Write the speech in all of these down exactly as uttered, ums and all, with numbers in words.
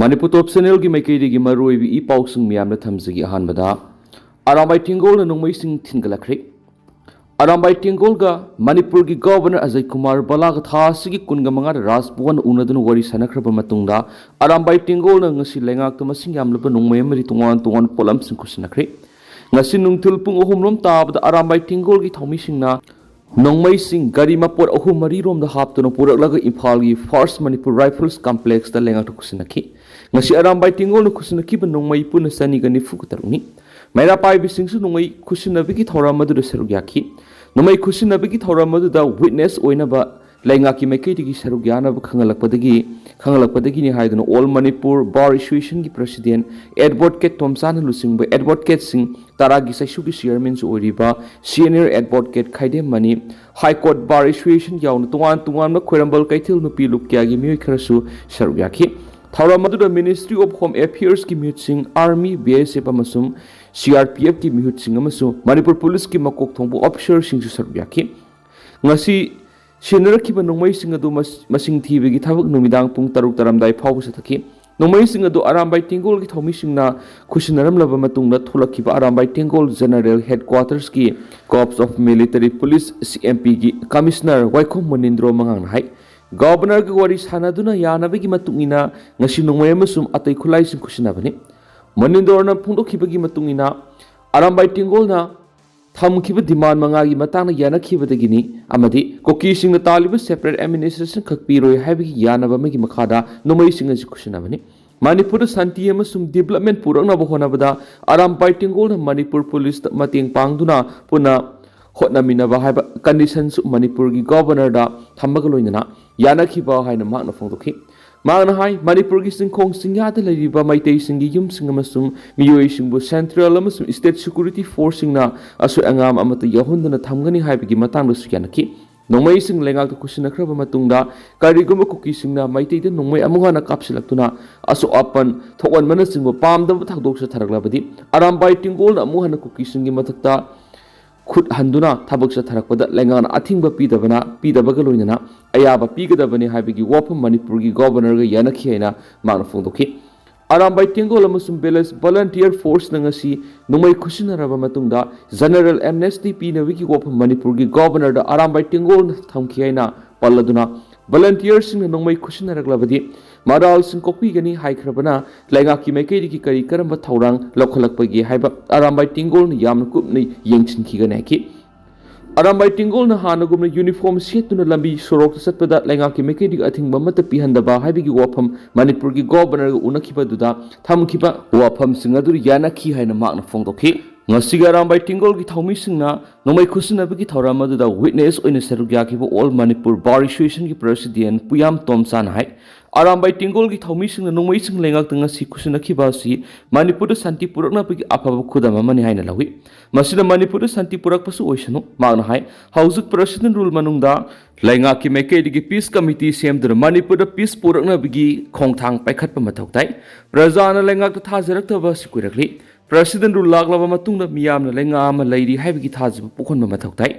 ꯃꯅꯤꯄꯨꯔ ꯇꯣꯞ ꯆꯦꯅꯦꯜꯒꯤ ꯃꯥꯏꯀꯩꯗꯒꯤ ꯃꯔꯨꯑꯣꯏꯕ ꯏ ꯄꯥꯎꯁꯤꯡ ꯃꯌꯥꯝꯅ ꯊꯝꯖꯒꯦ꯫ ꯑꯍꯥꯟꯕꯗ, ꯑꯔꯥꯝꯕꯥꯏ ꯇꯦꯡꯒꯣꯜꯅ ꯅꯣꯡꯃꯩꯁꯤꯡ ꯊꯤꯟꯒꯠꯂꯛꯈ꯭ꯔꯦ꯫ ꯑꯔꯥꯝꯕꯥꯏ ꯇꯦꯡꯒꯣꯜꯒ ꯃꯅꯤꯄꯨꯔꯒꯤ ꯒꯣꯚꯔꯅꯔ ꯑꯖꯌ ꯀꯨꯃꯥꯔ ꯚꯜꯂꯥꯒ ꯊꯥ ꯑꯁꯤꯒꯤ ꯀꯨꯟꯒ ꯃꯉꯥꯗ ꯔꯥꯖ ꯚꯋꯟ ꯎꯅꯗꯨꯅ ꯋꯥꯔꯤ ꯁꯥꯟꯅꯈ꯭ꯔꯕ ꯃꯇꯨꯡꯗ, ꯑꯔꯥꯝꯕꯥꯏ ꯇꯦꯡꯒꯣꯜꯅ ꯉꯁꯤ ꯂꯩꯉꯥꯛꯇ ꯃꯁꯤꯡ ꯌꯥꯝꯂꯕ ꯅꯣꯡꯃꯩ ꯑꯃꯗꯤ ꯇꯣꯉꯥꯟ ꯇꯣꯉꯥꯟꯕ ꯄꯣꯠꯂꯝꯁꯤꯡ ꯈꯨꯠꯁꯤꯟꯅꯈ꯭ꯔꯦ꯫ ꯉꯁꯤ ꯅꯨꯡꯊꯤꯜ ꯄꯨꯡ ꯑꯍꯨꯝ ꯔꯣꯝ ꯇꯥꯕꯗ ꯑꯔꯥꯝꯕꯥꯏ ꯇꯦꯡꯒꯣꯜꯒꯤ ꯊꯧꯃꯤꯁꯤꯡꯅ ꯅꯣꯡꯃꯩꯁꯤꯡ ꯒꯥꯔꯤ ꯃꯄꯣꯠ ꯑꯍꯨꯝ ꯃꯔꯤ ꯔꯣꯝꯗ ꯍꯥꯞꯇꯨꯅ ꯄꯨꯔꯛꯂꯒ ꯏꯝꯐꯥꯜꯒꯤ First Manipur Rifles Complexꯇ ꯂꯩꯉꯥꯛꯇ ꯈꯨꯠꯁꯤꯟꯅꯈꯤ꯫ ꯉꯁꯤ ꯑꯔꯥꯝꯕꯥꯏ ꯇꯦꯡꯒꯣꯜꯅ ꯈꯨꯠꯁꯤꯟꯅꯈꯤꯕ ꯅꯣꯡꯃꯩ ꯄꯨꯟꯅ ꯆꯅꯤꯒ ꯅꯤꯐꯨꯒ ꯇꯔꯨꯛꯅꯤ꯫ ꯃꯩꯔꯥ ꯄꯥꯏꯕꯤꯁꯤꯡꯁꯨ ꯅꯣꯡꯃꯩ ꯈꯨꯠꯁꯤꯟꯅꯕꯒꯤ ꯊꯧꯔꯝ ꯑꯗꯨꯗ ꯁꯔꯨꯛ ꯌꯥꯈꯤ꯫ ꯅꯣꯡꯃꯩ ꯈꯨꯠꯁꯤꯟꯅꯕꯒꯤ ꯊꯧꯔꯝ ꯑꯗꯨꯗ witness ꯑꯣꯏꯅꯕ ꯂꯩꯉꯥꯛꯀꯤ ꯃꯥꯏꯀꯩꯗꯒꯤ ꯁꯔꯨꯛ ꯌꯥꯅꯕ ꯈꯪꯍꯜꯂꯛꯄꯗꯒꯤ, ꯈꯪꯍꯜꯂꯛꯄꯗꯒꯤꯅꯤ ꯍꯥꯏꯗꯨꯅ All Manipur Bar Associationꯒꯤ president advocate ꯇꯣꯝꯆꯥꯅ ꯂꯨꯆꯤꯡꯕ advocateꯁꯤꯡ ꯇꯔꯥꯒꯤ ꯆꯩꯁꯨꯒꯤ chairmanꯁꯨ ꯑꯣꯏꯔꯤꯕ senior advocate Khaidem Mani, High Court Bar Association ꯌꯥꯎꯅ ꯇꯣꯉꯥꯟ ꯇꯣꯉꯥꯟꯕ ꯈ꯭ꯋꯥꯏꯔꯝꯕꯟ ꯀꯩꯊꯦꯜ ꯅꯨꯄꯤ ꯂꯨꯞ ꯀꯌꯥꯒꯤ ꯃꯤꯑꯣꯏ ꯈꯔꯁꯨ ꯁꯔꯨꯛ ꯌꯥꯈꯤ꯫ ꯊꯧꯔꯝ ꯑꯗꯨꯗ Ministry of Home Affairsꯀꯤ ꯃꯤꯍꯨꯠꯁꯤꯡ, Army, B S F ꯑꯃꯁꯨꯡ C R P Fꯀꯤ ꯃꯤꯍꯨꯠꯁꯤꯡ ꯑꯃꯁꯨꯡ ꯃꯅꯤꯄꯨꯔ ꯄꯨꯂꯤꯁꯀꯤ ꯃꯀꯣꯛ ꯊꯣꯡꯕ officerꯁꯤꯡꯁꯨ ꯁꯔꯨꯛ ꯌꯥꯈꯤ꯫ ꯉꯁꯤ ꯁꯤꯟꯅꯔꯛꯈꯤꯕ ꯅꯣꯡꯃꯩꯁꯤꯡ ꯑꯗꯨ ꯃꯁ-, ꯃꯁꯤꯡ ꯊꯤꯕꯒꯤ ꯊꯕꯛ ꯅꯨꯃꯤꯗꯥꯡ ꯄꯨꯡ ꯇꯔꯨꯛ ꯇꯥꯔꯝꯗꯥꯏ ꯐꯥꯎꯕ ꯆꯠꯊꯈꯤ꯫ ꯅꯣꯡꯃꯩꯁꯤꯡ ꯑꯗꯨ ꯑꯔꯥꯝꯕꯥꯏ ꯇꯦꯡꯒꯣꯜꯒꯤ ꯊꯧꯃꯤꯁꯤꯡꯅ ꯈꯨꯠꯁꯤꯟꯅꯔꯝꯂꯕ ꯃꯇꯨꯡꯗ ꯊꯣꯛꯂꯛꯈꯤꯕ Arambai ꯇꯦꯡꯒꯣꯜ General Headquartersꯀꯤ Corps of Military Police, C M Pꯒꯤ Commissioner ꯋꯥꯏꯈꯣꯝ ꯃꯅꯤꯟꯗ꯭ꯔꯣ ꯃꯉꯥꯡꯅ ꯍꯥꯏ꯫ ꯒꯣꯚꯔꯅꯔꯒ ꯋꯥꯔꯤ ꯁꯥꯟꯅꯗꯨꯅ ꯌꯥꯅꯕꯒꯤ ꯃꯇꯨꯡ ꯏꯟꯅ ꯉꯁꯤ ꯅꯣꯡꯃꯩ ꯑꯃꯁꯨꯡ ꯑꯇꯩ ꯈꯨꯠꯂꯥꯏꯁꯤꯡ ꯈꯨꯠꯁꯤꯟꯅꯕꯅꯤ꯫ ꯃꯅꯤꯟꯗ꯭ꯔꯣꯅ ꯐꯣꯡꯗꯣꯛꯈꯤꯕꯒꯤ ꯃꯇꯨꯡ ꯏꯟꯅ, ꯑꯔꯥꯝꯕꯥꯏ ꯇꯦꯡꯒꯣꯜꯅ ꯊꯝꯈꯤꯕ demand ꯃꯉꯥꯒꯤ ꯃꯇꯥꯡꯗ ꯌꯥꯅꯈꯤꯕꯗꯒꯤꯅꯤ ꯑꯃꯗꯤ ꯀꯨꯀꯤꯁꯤꯡꯅ ꯇꯥꯜꯂꯤꯕ separate administration ꯈꯛ ꯄꯤꯔꯣꯏ ꯍꯥꯏꯕꯒꯤ ꯌꯥꯅꯕ ꯑꯃꯒꯤ ꯃꯈꯥꯗ ꯅꯣꯡꯃꯩꯁꯤꯡ ꯑꯁꯤ ꯈꯨꯠꯁꯤꯟꯅꯕꯅꯤ꯫ ꯃꯅꯤꯄꯨꯔꯗ ꯁꯥꯟꯇꯤ ꯑꯃꯁꯨꯡ development ꯄꯨꯔꯛꯅꯕ ꯍꯣꯠꯅꯕꯗ ꯑꯔꯥꯝꯕꯥꯏ ꯇꯦꯡꯒꯣꯜꯅ ꯃꯅꯤꯄꯨꯔ ꯄꯨꯂꯤꯁꯇ ꯃꯇꯦꯡ ꯄꯥꯡꯗꯨꯅ ꯄꯨꯟꯅ ꯍꯣꯠꯅꯃꯤꯟꯅꯕ ꯍꯥꯏꯕ conditionꯁꯨ ꯃꯅꯤꯄꯨꯔꯒꯤ ꯒꯣꯚꯔꯅꯔꯗ ꯊꯝꯕꯒ ꯂꯣꯏꯅꯅ ꯌꯥꯅꯈꯤꯕ ꯍꯥꯏꯅ ꯃꯍꯥꯛꯅ ꯐꯣꯡꯗꯣꯛꯈꯤ꯫ ꯃꯍꯥꯛꯅ ꯍꯥꯏ, ꯃꯅꯤꯄꯨꯔꯒꯤ ꯆꯤꯡꯈꯣꯡ ꯆꯤꯡꯌꯥꯗ ꯂꯩꯔꯤꯕ ꯃꯩꯇꯩꯁꯤꯡꯒꯤ ꯌꯨꯝꯁꯤꯡ ꯑꯃꯁꯨꯡ ꯃꯤꯑꯣꯏꯁꯤꯡꯕꯨ central ꯑꯃꯁꯨꯡ state security forceꯁꯤꯡꯅ ꯑꯁꯣꯏ ꯑꯉꯥꯝ ꯑꯃꯠꯇ ꯌꯥꯎꯍꯟꯗꯅ ꯊꯝꯒꯅꯤ ꯍꯥꯏꯕꯒꯤ ꯃꯇꯥꯡꯗꯁꯨ ꯌꯥꯅꯈꯤ꯫ ꯅꯣꯡꯃꯩꯁꯤꯡ ꯂꯩꯉꯥꯛꯇ ꯈꯨꯠꯁꯤꯟꯅꯈ꯭ꯔꯕ ꯃꯇꯨꯡꯗ, ꯀꯔꯤꯒꯨꯝꯕ ꯀꯨꯀꯤꯁꯤꯡꯅ ꯃꯩꯇꯩꯗ ꯅꯣꯡꯃꯩ ꯑꯃꯨꯛ ꯍꯟꯅ ꯀꯥꯞꯁꯤꯜꯂꯛꯇꯨꯅ ꯑꯁꯣꯛ ꯑꯄꯟ ꯊꯣꯛꯍꯟꯕꯅꯆꯤꯡꯕ ꯄꯥꯝꯗꯕ ꯊꯧꯗꯣꯛ ꯆꯠꯊꯔꯛꯂꯕꯗꯤ, ꯑꯔꯥꯝꯕꯥꯏ ꯇꯦꯡꯒꯣꯜꯅ ꯑꯃꯨꯛ ꯍꯟꯅ ꯀꯨꯀꯤꯁꯤꯡꯒꯤ ꯃꯊꯛꯇ ꯈꯨꯠ ꯍꯟꯗꯨꯅ ꯊꯕꯛ ꯆꯠꯊꯔꯛꯄꯗ ꯂꯩꯉꯥꯛꯅ ꯑꯊꯤꯡꯕ ꯄꯤꯗꯕꯅ, ꯄꯤꯗꯕꯒ ꯂꯣꯏꯅꯅ ꯑꯌꯥꯕ ꯄꯤꯒꯗꯕꯅꯤ ꯍꯥꯏꯕꯒꯤ ꯋꯥꯐꯝ ꯃꯅꯤꯄꯨꯔꯒꯤ ꯒꯣꯕꯔꯅꯔꯒ ꯌꯥꯅꯈꯤ ꯍꯥꯏꯅ ꯃꯍꯥꯛꯅ ꯐꯣꯡꯗꯣꯛꯈꯤ꯫ ꯑꯔꯥꯝꯕꯥꯏ ꯇꯦꯡꯒꯣꯜ ꯑꯃꯁꯨꯡ ꯚꯤꯂꯦꯖ ꯚꯣꯂꯟꯇꯤꯌꯔ ꯐꯣꯔꯁꯅ ꯉꯁꯤ ꯅꯣꯡꯃꯩ ꯈꯨꯠꯁꯤꯟꯅꯔꯕ ꯃꯇꯨꯡꯗ ꯖꯦꯅꯔꯦꯜ ꯑꯦꯝꯅꯦꯁꯇꯤ ꯄꯤꯅꯕꯒꯤ ꯋꯥꯐꯝ ꯃꯅꯤꯄꯨꯔꯒꯤ ꯒꯣꯕꯔꯅꯔꯗ ꯑꯔꯥꯝꯕꯥꯏ ꯇꯦꯡꯒꯣꯜꯅ ꯊꯝꯈꯤ ꯍꯥꯏꯅ ꯄꯜꯂꯗꯨꯅ, ꯚꯣꯂꯟꯇꯤꯌꯔꯁꯤꯡꯅ ꯅꯣꯡꯃꯩ ꯈꯨꯠꯁꯤꯟꯅꯔꯛꯂꯕꯗꯤ ꯃꯔꯥꯜꯁꯤꯡ ꯀꯣꯛꯄꯤꯒꯅꯤ ꯍꯥꯏꯈ꯭ꯔꯕꯅ, ꯂꯩꯉꯥꯛꯀꯤ ꯃꯥꯏꯀꯩꯗꯒꯤ ꯀꯔꯤ ꯀꯔꯝꯕ ꯊꯧꯔꯥꯡ ꯂꯧꯈꯠꯂꯛꯄꯒꯦ ꯍꯥꯏꯕ ꯑꯔꯥꯝꯕꯥꯏ ꯇꯦꯡꯒꯣꯜꯅ ꯌꯥꯝꯅ ꯀꯨꯞꯅ ꯌꯦꯡꯁꯤꯟꯈꯤꯒꯅꯤ ꯍꯥꯏꯈꯤ꯫ ꯑꯔꯥꯝꯕꯥꯏ ꯇꯦꯡꯒꯣꯜꯅ ꯍꯥꯟꯅꯒꯨꯝꯅ ꯌꯨꯅꯤꯐꯣꯔꯝ ꯁꯦꯠꯇꯨꯅ ꯂꯝꯕꯤ ꯁꯣꯔꯣꯛꯇ ꯆꯠꯄꯗ ꯂꯩꯉꯥꯛꯀꯤ ꯃꯥꯏꯀꯩꯗꯒꯤ ꯑꯊꯤꯡꯕ ꯑꯃꯠꯇ ꯄꯤꯍꯟꯗꯕ ꯍꯥꯏꯕꯒꯤ ꯋꯥꯐꯝ ꯃꯅꯤꯄꯨꯔꯒꯤ ꯒꯣꯕꯔꯅꯔꯒ ꯎꯅꯈꯤꯕꯗꯨꯗ ꯊꯝꯈꯤꯕ ꯋꯥꯐꯝꯁꯤꯡ ꯑꯗꯨ ꯌꯥꯅꯈꯤ ꯍꯥꯏꯅ ꯃꯍꯥꯛꯅ ꯐꯣꯡꯗꯣꯛꯈꯤ꯫ ꯉꯁꯤꯒꯤ ꯑꯔꯥꯝꯕꯥꯏ ꯇꯦꯡꯒꯣꯜꯒꯤ ꯊꯧꯃꯤꯁꯤꯡꯅ ꯅꯣꯡꯃꯩ ꯈꯨꯠꯁꯤꯟꯅꯕꯒꯤ ꯊꯧꯔꯝ ꯑꯗꯨꯗ ꯋꯤꯠꯅꯦꯁ ꯑꯣꯏꯅ ꯁꯔꯨꯛ ꯌꯥꯈꯤꯕ ꯑꯣꯜ ꯃꯅꯤꯄꯨꯔ ꯕꯥꯔ ꯑꯦꯁꯣꯁꯤꯌꯦꯁꯟꯒꯤ ꯄ꯭ꯔꯁꯤꯗꯦꯟ ꯄꯨꯌꯥꯝ ꯇꯣꯝꯆꯥꯅ ꯍꯥꯏ, ꯑꯔꯥꯝꯕꯥꯏ ꯇꯦꯡꯒꯣꯜꯒꯤ ꯊꯧꯃꯤꯁꯤꯡꯅ ꯅꯣꯡꯃꯩꯁꯤꯡ ꯂꯩꯉꯥꯛꯇ ꯉꯁꯤ ꯈꯨꯠꯁꯤꯟꯅꯈꯤꯕ ꯑꯁꯤ ꯃꯅꯤꯄꯨꯔꯗ ꯁꯥꯟꯇꯤ ꯄꯨꯔꯛꯅꯕꯒꯤ ꯑꯐꯕ ꯈꯨꯗꯝ ꯑꯃꯅꯤ ꯍꯥꯏꯅ ꯂꯧꯏ꯫ ꯃꯁꯤꯅ ꯃꯅꯤꯄꯨꯔꯗ ꯁꯥꯟꯇꯤ ꯄꯨꯔꯛꯄꯁꯨ ꯑꯣꯏꯁꯅꯨ꯫ ꯃꯍꯥꯛꯅ ꯍꯥꯏ, ꯍꯧꯖꯤꯛ ꯄ꯭ꯔꯁꯤꯗꯦꯟ ꯔꯨꯜ ꯃꯅꯨꯡꯗ ꯂꯩꯉꯥꯛꯀꯤ ꯃꯥꯏꯀꯩꯗꯒꯤ ꯄꯤꯁ ꯀꯃꯤꯇꯤ ꯁꯦꯝꯗꯨꯅ ꯃꯅꯤꯄꯨꯔꯗ ꯄꯤꯁ ꯄꯨꯔꯛꯅꯕꯒꯤ ꯈꯣꯡꯊꯥꯡ ꯄꯥꯏꯈꯠꯄ ꯃꯊꯧ ꯇꯥꯏ꯫ ꯄ꯭ꯔꯖꯥꯅ ꯂꯩꯉꯥꯛꯇ ꯊꯥꯖꯔꯛꯇꯕ ꯑꯁꯤ ꯀꯨꯏꯔꯛꯂꯤ꯫ ꯄ꯭ꯔꯁꯤꯗꯦꯟ ꯔꯨꯜ ꯂꯥꯛꯂꯕ ꯃꯇꯨꯡꯗ ꯃꯤꯌꯥꯝꯅ ꯂꯩꯉꯥꯛ ꯑꯃ ꯂꯩꯔꯤ ꯍꯥꯏꯕꯒꯤ ꯊꯥꯖꯕ ꯄꯣꯛꯍꯟꯕ ꯃꯊꯧ ꯇꯥꯏ꯫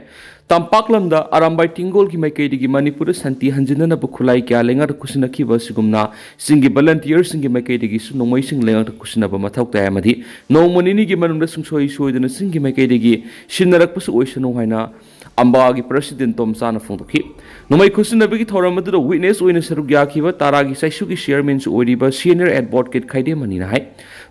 ꯇꯝꯄꯥꯛ ꯂꯝꯗ ꯑꯔꯥꯝꯕꯥꯏ ꯇꯦꯡꯒꯣꯜꯒꯤ ꯃꯥꯏꯀꯩꯗꯒꯤ ꯃꯅꯤꯄꯨꯔꯗ ꯁꯥꯟꯇꯤ ꯍꯟꯖꯤꯟꯅꯅꯕ ꯈꯨꯠꯂꯥꯏ ꯀꯌꯥ ꯂꯩꯉꯥꯛꯇ ꯈꯨꯠꯁꯤꯟꯅꯈꯤꯕ ꯑꯁꯤꯒꯨꯝꯅ ꯆꯤꯡꯒꯤ ꯚꯣꯂꯟꯇꯤꯌꯔꯁꯤꯡꯒꯤ ꯃꯥꯏꯀꯩꯗꯒꯤꯁꯨ ꯅꯣꯡꯃꯩꯁꯤꯡ ꯂꯩꯉꯥꯛꯇ ꯈꯨꯠꯁꯤꯟꯅꯕ ꯃꯊꯧ ꯇꯥꯏ ꯑꯃꯗꯤ ꯅꯣꯡꯃ ꯅꯤꯅꯤꯒꯤ ꯃꯅꯨꯡꯗ ꯁꯨꯡꯁꯣꯏ ꯁꯣꯏꯗꯅ ꯆꯤꯡꯒꯤ ꯃꯥꯏꯀꯩꯗꯒꯤ ꯁꯤꯟꯅꯔꯛꯄꯁꯨ ꯑꯣꯏꯁꯅꯨ ꯍꯥꯏꯅ ꯑꯝꯕꯥꯒꯤ ꯄ꯭ꯔꯁꯤꯗꯦꯟ ꯇꯣꯝꯆꯥꯅ ꯐꯣꯡꯗꯣꯛꯈꯤ꯫ ꯅꯣꯡꯃꯩ ꯈꯨꯠꯁꯤꯟꯅꯕꯒꯤ ꯊꯧꯔꯝ ꯑꯗꯨꯗ ꯋꯤꯠꯅꯦꯁ ꯑꯣꯏꯅ ꯁꯔꯨꯛ ꯌꯥꯈꯤꯕ ꯇꯥꯔꯥꯒꯤ ꯆꯥꯏꯁꯨꯒꯤ ꯆꯤꯌꯔꯃꯦꯟꯁꯨ ꯑꯣꯏꯔꯤꯕ ꯁꯤꯅꯤꯌꯔ ꯑꯦꯗꯚꯣꯀꯦꯠ ꯈꯥꯏꯗꯦꯝ ꯃꯅꯤꯅ ꯍꯥꯏ,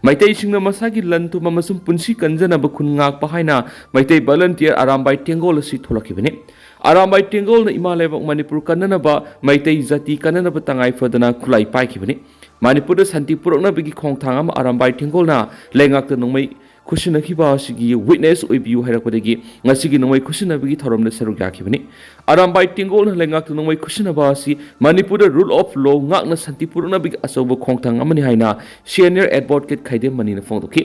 ꯃꯩꯇꯩꯁꯤꯡꯅ ꯃꯁꯥꯒꯤ ꯂꯟ ꯊꯨꯝ ꯑꯃꯁꯨꯡ ꯄꯨꯟꯁꯤ ꯀꯟꯖꯅꯕ ꯈꯨꯟ ꯉꯥꯛꯄ ꯍꯥꯏꯅ ꯃꯩꯇꯩ ꯚꯣꯂꯟꯇꯤꯌꯔ ꯑꯔꯥꯝꯕꯥꯏ ꯇꯦꯡꯒꯣꯜ ꯑꯁꯤ ꯊꯣꯛꯂꯛꯈꯤꯕꯅꯤ꯫ ꯑꯔꯥꯝꯕꯥꯏ ꯇꯦꯡꯒꯣꯜꯅ ꯏꯃꯥ ꯂꯩꯕꯥꯛ ꯃꯅꯤꯄꯨꯔ ꯀꯟꯅꯅꯕ, ꯃꯩꯇꯩ ꯖꯥꯇꯤ ꯀꯟꯅꯅꯕ ꯇꯉꯥꯏ ꯐꯗꯅ ꯈꯨꯠꯂꯥꯏ ꯄꯥꯏꯈꯤꯕꯅꯤ꯫ ꯃꯅꯤꯄꯨꯔꯗ ꯁꯥꯟꯇꯤ ꯄꯨꯔꯛꯅꯕꯒꯤ ꯈꯣꯡꯊꯥꯡ ꯑꯃ ꯑꯔꯥꯝꯕꯥꯏ ꯇꯦꯡꯒꯣꯜꯅ ꯂꯩꯉꯥꯛꯇ ꯅꯣꯡꯃꯩ ꯈꯨꯠꯁꯤꯟꯅꯈꯤꯕ ꯑꯁꯤꯒꯤ ꯋꯤꯠꯅꯦꯁ ꯑꯣꯏꯕꯤꯌꯨ ꯍꯥꯏꯔꯛꯄꯗꯒꯤ ꯉꯁꯤꯒꯤ ꯅꯣꯡꯃꯩ ꯈꯨꯠꯁꯤꯟꯅꯕꯒꯤ ꯊꯧꯔꯝꯗ ꯁꯔꯨꯛ ꯌꯥꯈꯤꯕꯅꯤ꯫ ꯑꯔꯥꯝꯕꯥꯏ ꯇꯦꯡꯒꯣꯜꯅ ꯂꯩꯉꯥꯛꯇ ꯅꯣꯡꯃꯩ ꯈꯨꯠꯁꯤꯟꯅꯕ ꯑꯁꯤ ꯃꯅꯤꯄꯨꯔꯗ ꯔꯨꯜ ꯑꯣꯐ ꯂꯣ ꯉꯥꯛꯅ ꯁꯥꯟꯇꯤ ꯄꯨꯔꯛꯅꯕꯒꯤ ꯑꯆꯧꯕ ꯈꯣꯡꯊꯥꯡ ꯑꯃꯅꯤ ꯍꯥꯏꯅ ꯁꯤꯅꯤꯌꯔ ꯑꯦꯗꯚꯣꯀꯦꯠ ꯈꯥꯏꯗꯦꯝ ꯃꯅꯤꯅ ꯐꯣꯡꯗꯣꯛꯈꯤ꯫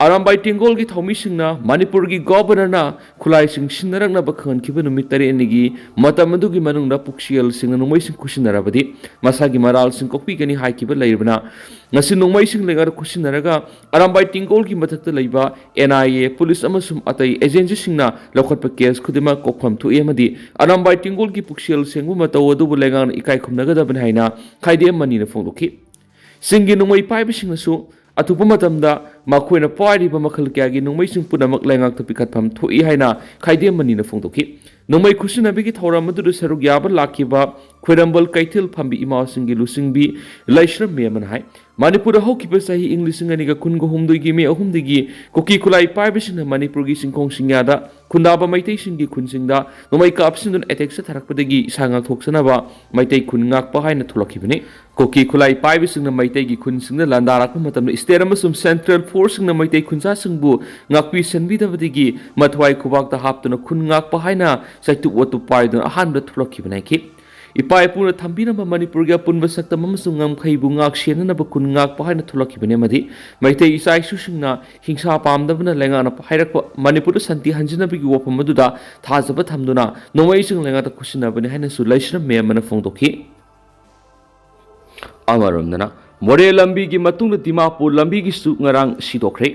ꯑꯔꯥꯝꯕꯥꯏ ꯇꯦꯡꯒꯣꯜꯒꯤ ꯊꯧꯃꯤꯁꯤꯡꯅ ꯃꯅꯤꯄꯨꯔꯒꯤ ꯒꯣꯕꯔꯅꯔꯅ ꯈꯨꯠꯂꯥꯏꯁꯤꯡ ꯁꯤꯖꯤꯟꯅꯔꯛꯅꯕ ꯈꯪꯍꯟꯈꯤꯕ ꯅꯨꯃꯤꯠ ꯇꯔꯦꯠꯅꯤꯒꯤ ꯃꯇꯝ ꯑꯗꯨꯒꯤ ꯃꯅꯨꯡꯗ ꯄꯨꯛꯁꯦꯜꯁꯤꯡꯅ ꯅꯣꯡꯃꯩꯁꯤꯡ ꯈꯨꯠꯁꯤꯟꯅꯔꯕꯗꯤ ꯃꯁꯥꯒꯤ ꯃꯔꯥꯜꯁꯤꯡ ꯀꯣꯛꯄꯤꯒꯅꯤ ꯍꯥꯏꯈꯤꯕ ꯂꯩꯔꯕꯅ, ꯉꯁꯤ ꯅꯣꯡꯃꯩꯁꯤꯡ ꯂꯩꯉꯥꯛꯇ ꯈꯨꯠꯁꯤꯟꯅꯔꯒ ꯑꯔꯥꯝꯕꯥꯏ ꯇꯦꯡꯒꯣꯜꯒꯤ ꯃꯊꯛꯇ ꯂꯩꯕ ꯑꯦꯟ ꯑꯥꯏ ꯑꯦ, ꯄꯨꯂꯤꯁ ꯑꯃꯁꯨꯡ ꯑꯇꯩ ꯑꯦꯖꯦꯟꯁꯤꯁꯤꯡꯅ ꯂꯧꯈꯠꯄ ꯀꯦꯁ ꯈꯨꯗꯤꯡꯃꯛ ꯀꯣꯛꯐꯝ ꯊꯣꯛꯏ ꯑꯃꯗꯤ ꯑꯔꯥꯝꯕꯥꯏ ꯇꯦꯡꯒꯣꯜꯒꯤ ꯄꯨꯛꯁꯦꯜ ꯁꯦꯡꯕ ꯃꯇꯧ ꯑꯗꯨꯕꯨ ꯂꯩꯉꯥꯛꯅ ꯏꯀꯥꯏ ꯈꯨꯝꯅꯒꯗꯕꯅꯤ ꯍꯥꯏꯅ ꯈꯥꯏꯗꯦꯝ ꯃꯅꯤꯅ ꯐꯣꯡꯗꯣꯛꯈꯤ꯫ ꯆꯤꯡꯒꯤ ꯅꯣꯡꯃꯩ ꯄꯥꯏꯕꯁꯤꯡꯅꯁꯨ ꯑꯊꯨꯕ ꯃꯇꯝꯗ ꯃꯈꯣꯏꯅ ꯄꯥꯏꯔꯤꯕ ꯃꯈꯜ ꯀꯌꯥꯒꯤ ꯅꯣꯡꯃꯩꯁꯤꯡ ꯄꯨꯝꯅꯃꯛ ꯂꯩꯉꯥꯛꯇ ꯄꯤꯈꯠꯐꯝ ꯊꯣꯛꯏ ꯍꯥꯏꯅ ꯈꯥꯏꯗꯦꯝ ꯃꯅꯤꯅ ꯐꯣꯡꯗꯣꯛꯈꯤ꯫ ꯅꯣꯡꯃꯩ ꯈꯨꯠꯁꯤꯟꯅꯕꯒꯤ ꯊꯧꯔꯝ ꯑꯗꯨꯗ ꯁꯔꯨꯛ ꯌꯥꯕ ꯂꯥꯛꯈꯤꯕ ꯈ꯭ꯋꯥꯏꯔꯝꯕꯜ ꯀꯩꯊꯦꯜ ꯐꯝꯕꯤ ꯏꯃꯥꯁꯤꯡꯒꯤ ꯂꯨꯆꯤꯡꯕꯤ ꯂꯩꯁ꯭ꯔꯝ ꯃꯦꯝꯃꯅ ꯍꯥꯏ, ꯃꯅꯤꯄꯨꯔꯗ ꯍꯧꯈꯤꯕ ꯆꯍꯤ ꯏꯪ ꯂꯤꯁꯤꯡ ꯑꯅꯤꯒ ꯀꯨꯟꯒ ꯍꯨꯝꯗꯣꯏꯒꯤ ꯃꯦ ꯑꯍꯨꯝꯗꯒꯤ ꯀꯨꯀꯤ ꯈꯨꯠꯂꯥꯏ ꯄꯥꯏꯕꯁꯤꯡꯅ ꯃꯅꯤꯄꯨꯔꯒꯤ ꯆꯤꯡꯈꯣꯡ ꯆꯤꯡꯌꯥꯗ ꯈꯨꯟꯗꯥꯕ ꯃꯩꯇꯩꯁꯤꯡꯒꯤ ꯈꯨꯟꯁꯤꯡꯗ ꯅꯣꯡꯃꯩ ꯀꯥꯞꯁꯤꯟꯗꯨꯅ ꯑꯦꯇꯦꯛ ꯆꯠꯊꯔꯛꯄꯗꯒꯤ ꯏꯁꯥ ꯉꯥꯛꯊꯣꯛꯆꯅꯕ ꯃꯩꯇꯩ ꯈꯨꯟ ꯉꯥꯛꯄ ꯍꯥꯏꯅ ꯊꯣꯛꯂꯛꯈꯤꯕꯅꯤ꯫ ꯀꯨꯀꯤ ꯈꯨꯠꯂꯥꯏ ꯄꯥꯏꯕꯁꯤꯡꯅ ꯃꯩꯇꯩꯒꯤ ꯈꯨꯟꯁꯤꯡꯗ ꯂꯥꯟꯗꯥꯔꯛꯄ ꯃꯇꯝꯗ ꯁ꯭ꯇꯦꯠ ꯑꯃꯁꯨꯡ ꯁꯦꯟꯇ꯭ꯔꯦꯜ ꯐꯣꯔꯁꯁꯤꯡꯅ ꯃꯩꯇꯩ ꯈꯨꯟꯖꯥꯁꯤꯡꯕꯨ ꯉꯥꯛꯄꯤ ꯁꯦꯟꯕꯤꯗꯕꯗꯒꯤ ꯃꯊ꯭ꯋꯥꯏ ꯈꯨꯕꯥꯛꯇ ꯍꯥꯞꯇꯨꯅ ꯈꯨꯟ ꯉꯥꯛꯄ ꯍꯥꯏꯅ ꯆꯩꯇꯨꯞ ꯋꯥꯇꯨꯞ ꯄꯥꯏꯗꯨꯅ ꯑꯍꯥꯟꯕꯗ ꯊꯣꯛꯂꯛꯈꯤꯕꯅꯤ ꯍꯥꯏꯈꯤ꯫ ꯏꯄꯥ ꯏꯄꯨꯅ ꯊꯝꯕꯤꯔꯝꯕ ꯃꯅꯤꯄꯨꯔꯒꯤ ꯑꯄꯨꯟꯕ ꯁꯛꯇꯝ ꯑꯃꯁꯨꯡ ꯉꯝꯈꯩꯕꯨ ꯉꯥꯛ ꯁꯦꯟꯅꯅꯕ ꯈꯨꯟ ꯉꯥꯛꯄ ꯍꯥꯏꯅ ꯊꯣꯛꯂꯛꯈꯤꯕꯅꯤ ꯑꯃꯗꯤ ꯃꯩꯇꯩ ꯏꯆꯥ ꯏꯁꯨꯁꯤꯡꯅ ꯍꯤꯡꯁꯥ ꯄꯥꯝꯗꯕꯅ ꯂꯩꯉꯥꯛꯅ ꯍꯥꯏꯔꯛꯄ ꯃꯅꯤꯄꯨꯔꯗ ꯁꯥꯟꯇꯤ ꯍꯟꯖꯤꯟꯅꯕꯒꯤ ꯋꯥꯐꯝ ꯑꯗꯨꯗ ꯊꯥꯖꯕ ꯊꯝꯗꯨꯅ ꯅꯣꯡꯃꯩꯁꯤꯡ ꯂꯩꯉꯥꯛꯇ ꯈꯨꯠꯁꯤꯟꯅꯕꯅꯤ ꯍꯥꯏꯅꯁꯨ ꯂꯩꯁ꯭ꯔꯝ ꯃꯦꯝꯕꯅ ꯐꯣꯡꯗꯣꯛꯈꯤ꯫ ꯑꯃꯔꯣꯝꯗꯅ ꯃꯣꯔꯦ ꯂꯝꯕꯤꯒꯤ ꯃꯇꯨꯡꯗ ꯗꯤꯃꯥꯄꯨꯔ ꯂꯝꯕꯤꯒꯤꯁꯨ ꯉꯔꯥꯡ ꯁꯤꯗꯣꯛꯈ꯭ꯔꯦ꯫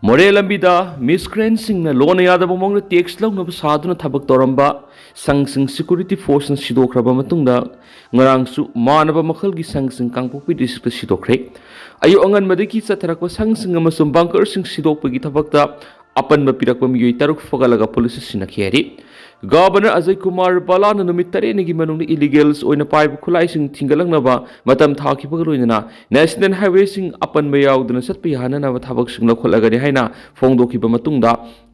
ꯃꯣꯔꯦ ꯂꯝꯕꯤꯗ ꯃꯤꯁꯀ꯭ꯔꯦꯟꯁꯤꯡꯅ ꯂꯣꯟꯅ ꯌꯥꯗꯕ ꯃꯑꯣꯡꯗ ꯇꯦꯛꯁ ꯂꯧꯅꯕ ꯁꯥꯗꯨꯅ ꯊꯕꯛ ꯇꯧꯔꯝꯕ ꯁꯪꯁꯤꯡ ꯁꯦꯀ꯭ꯌꯨꯔꯤꯇꯤ ꯐꯣꯔꯁꯅ ꯁꯤꯗꯣꯛꯈ꯭ꯔꯕ ꯃꯇꯨꯡꯗ ꯉꯔꯥꯡꯁꯨ ꯃꯥꯟꯅꯕ ꯃꯈꯜꯒꯤ ꯁꯪꯁꯤꯡ ꯀꯥꯡꯄꯣꯛꯄꯤ ꯗꯤꯁꯇ꯭ꯔꯤꯛꯇ ꯁꯤꯗꯣꯛꯈ꯭ꯔꯦ꯫ ꯑꯌꯨꯛ ꯑꯉꯟꯕꯗꯒꯤ ꯆꯠꯊꯔꯛꯄ ꯁꯪꯁꯤꯡ ꯑꯃꯁꯨꯡ ꯕꯪꯀꯔꯁꯤꯡ ꯁꯤꯗꯣꯛꯄꯒꯤ ꯊꯕꯛꯇ ꯑꯄꯟꯕ ꯄꯤꯔꯛꯄ ꯃꯤꯑꯣꯏ ꯇꯔꯨꯛ ꯐꯒꯠꯂꯒ ꯄꯨꯂꯤꯁꯇ ꯁꯤꯟꯅꯈꯤ ꯍꯥꯏꯔꯤ꯫ ꯒꯚꯔꯅꯔ ꯑꯖꯌ ꯀꯨꯃꯥꯔ ꯕꯂꯥꯅ ꯅꯨꯃꯤꯠ ꯇꯔꯦꯠꯅꯤꯒꯤ ꯃꯅꯨꯡꯗ ꯏꯂꯤꯒꯦꯜꯁ ꯑꯣꯏꯅ ꯄꯥꯏꯕ ꯈꯨꯠꯂꯥꯏꯁꯤꯡ ꯊꯤꯡꯒꯠꯂꯛꯅꯕ ꯃꯇꯝ ꯊꯥꯈꯤꯕꯒ ꯂꯣꯏꯅꯅ ꯅꯦꯁꯅꯦꯜ ꯍꯥꯏꯋꯦꯁꯤꯡ ꯑꯄꯟꯕ ꯌꯥꯎꯗꯅ ꯆꯠꯄ ꯌꯥꯍꯟꯅꯅꯕ ꯊꯕꯛꯁꯤꯡ ꯂꯧꯈꯠꯂꯒꯅꯤ ꯍꯥꯏꯅ ꯐꯣꯡꯗꯣꯛꯈꯤꯕ ꯃꯇꯨꯡꯗ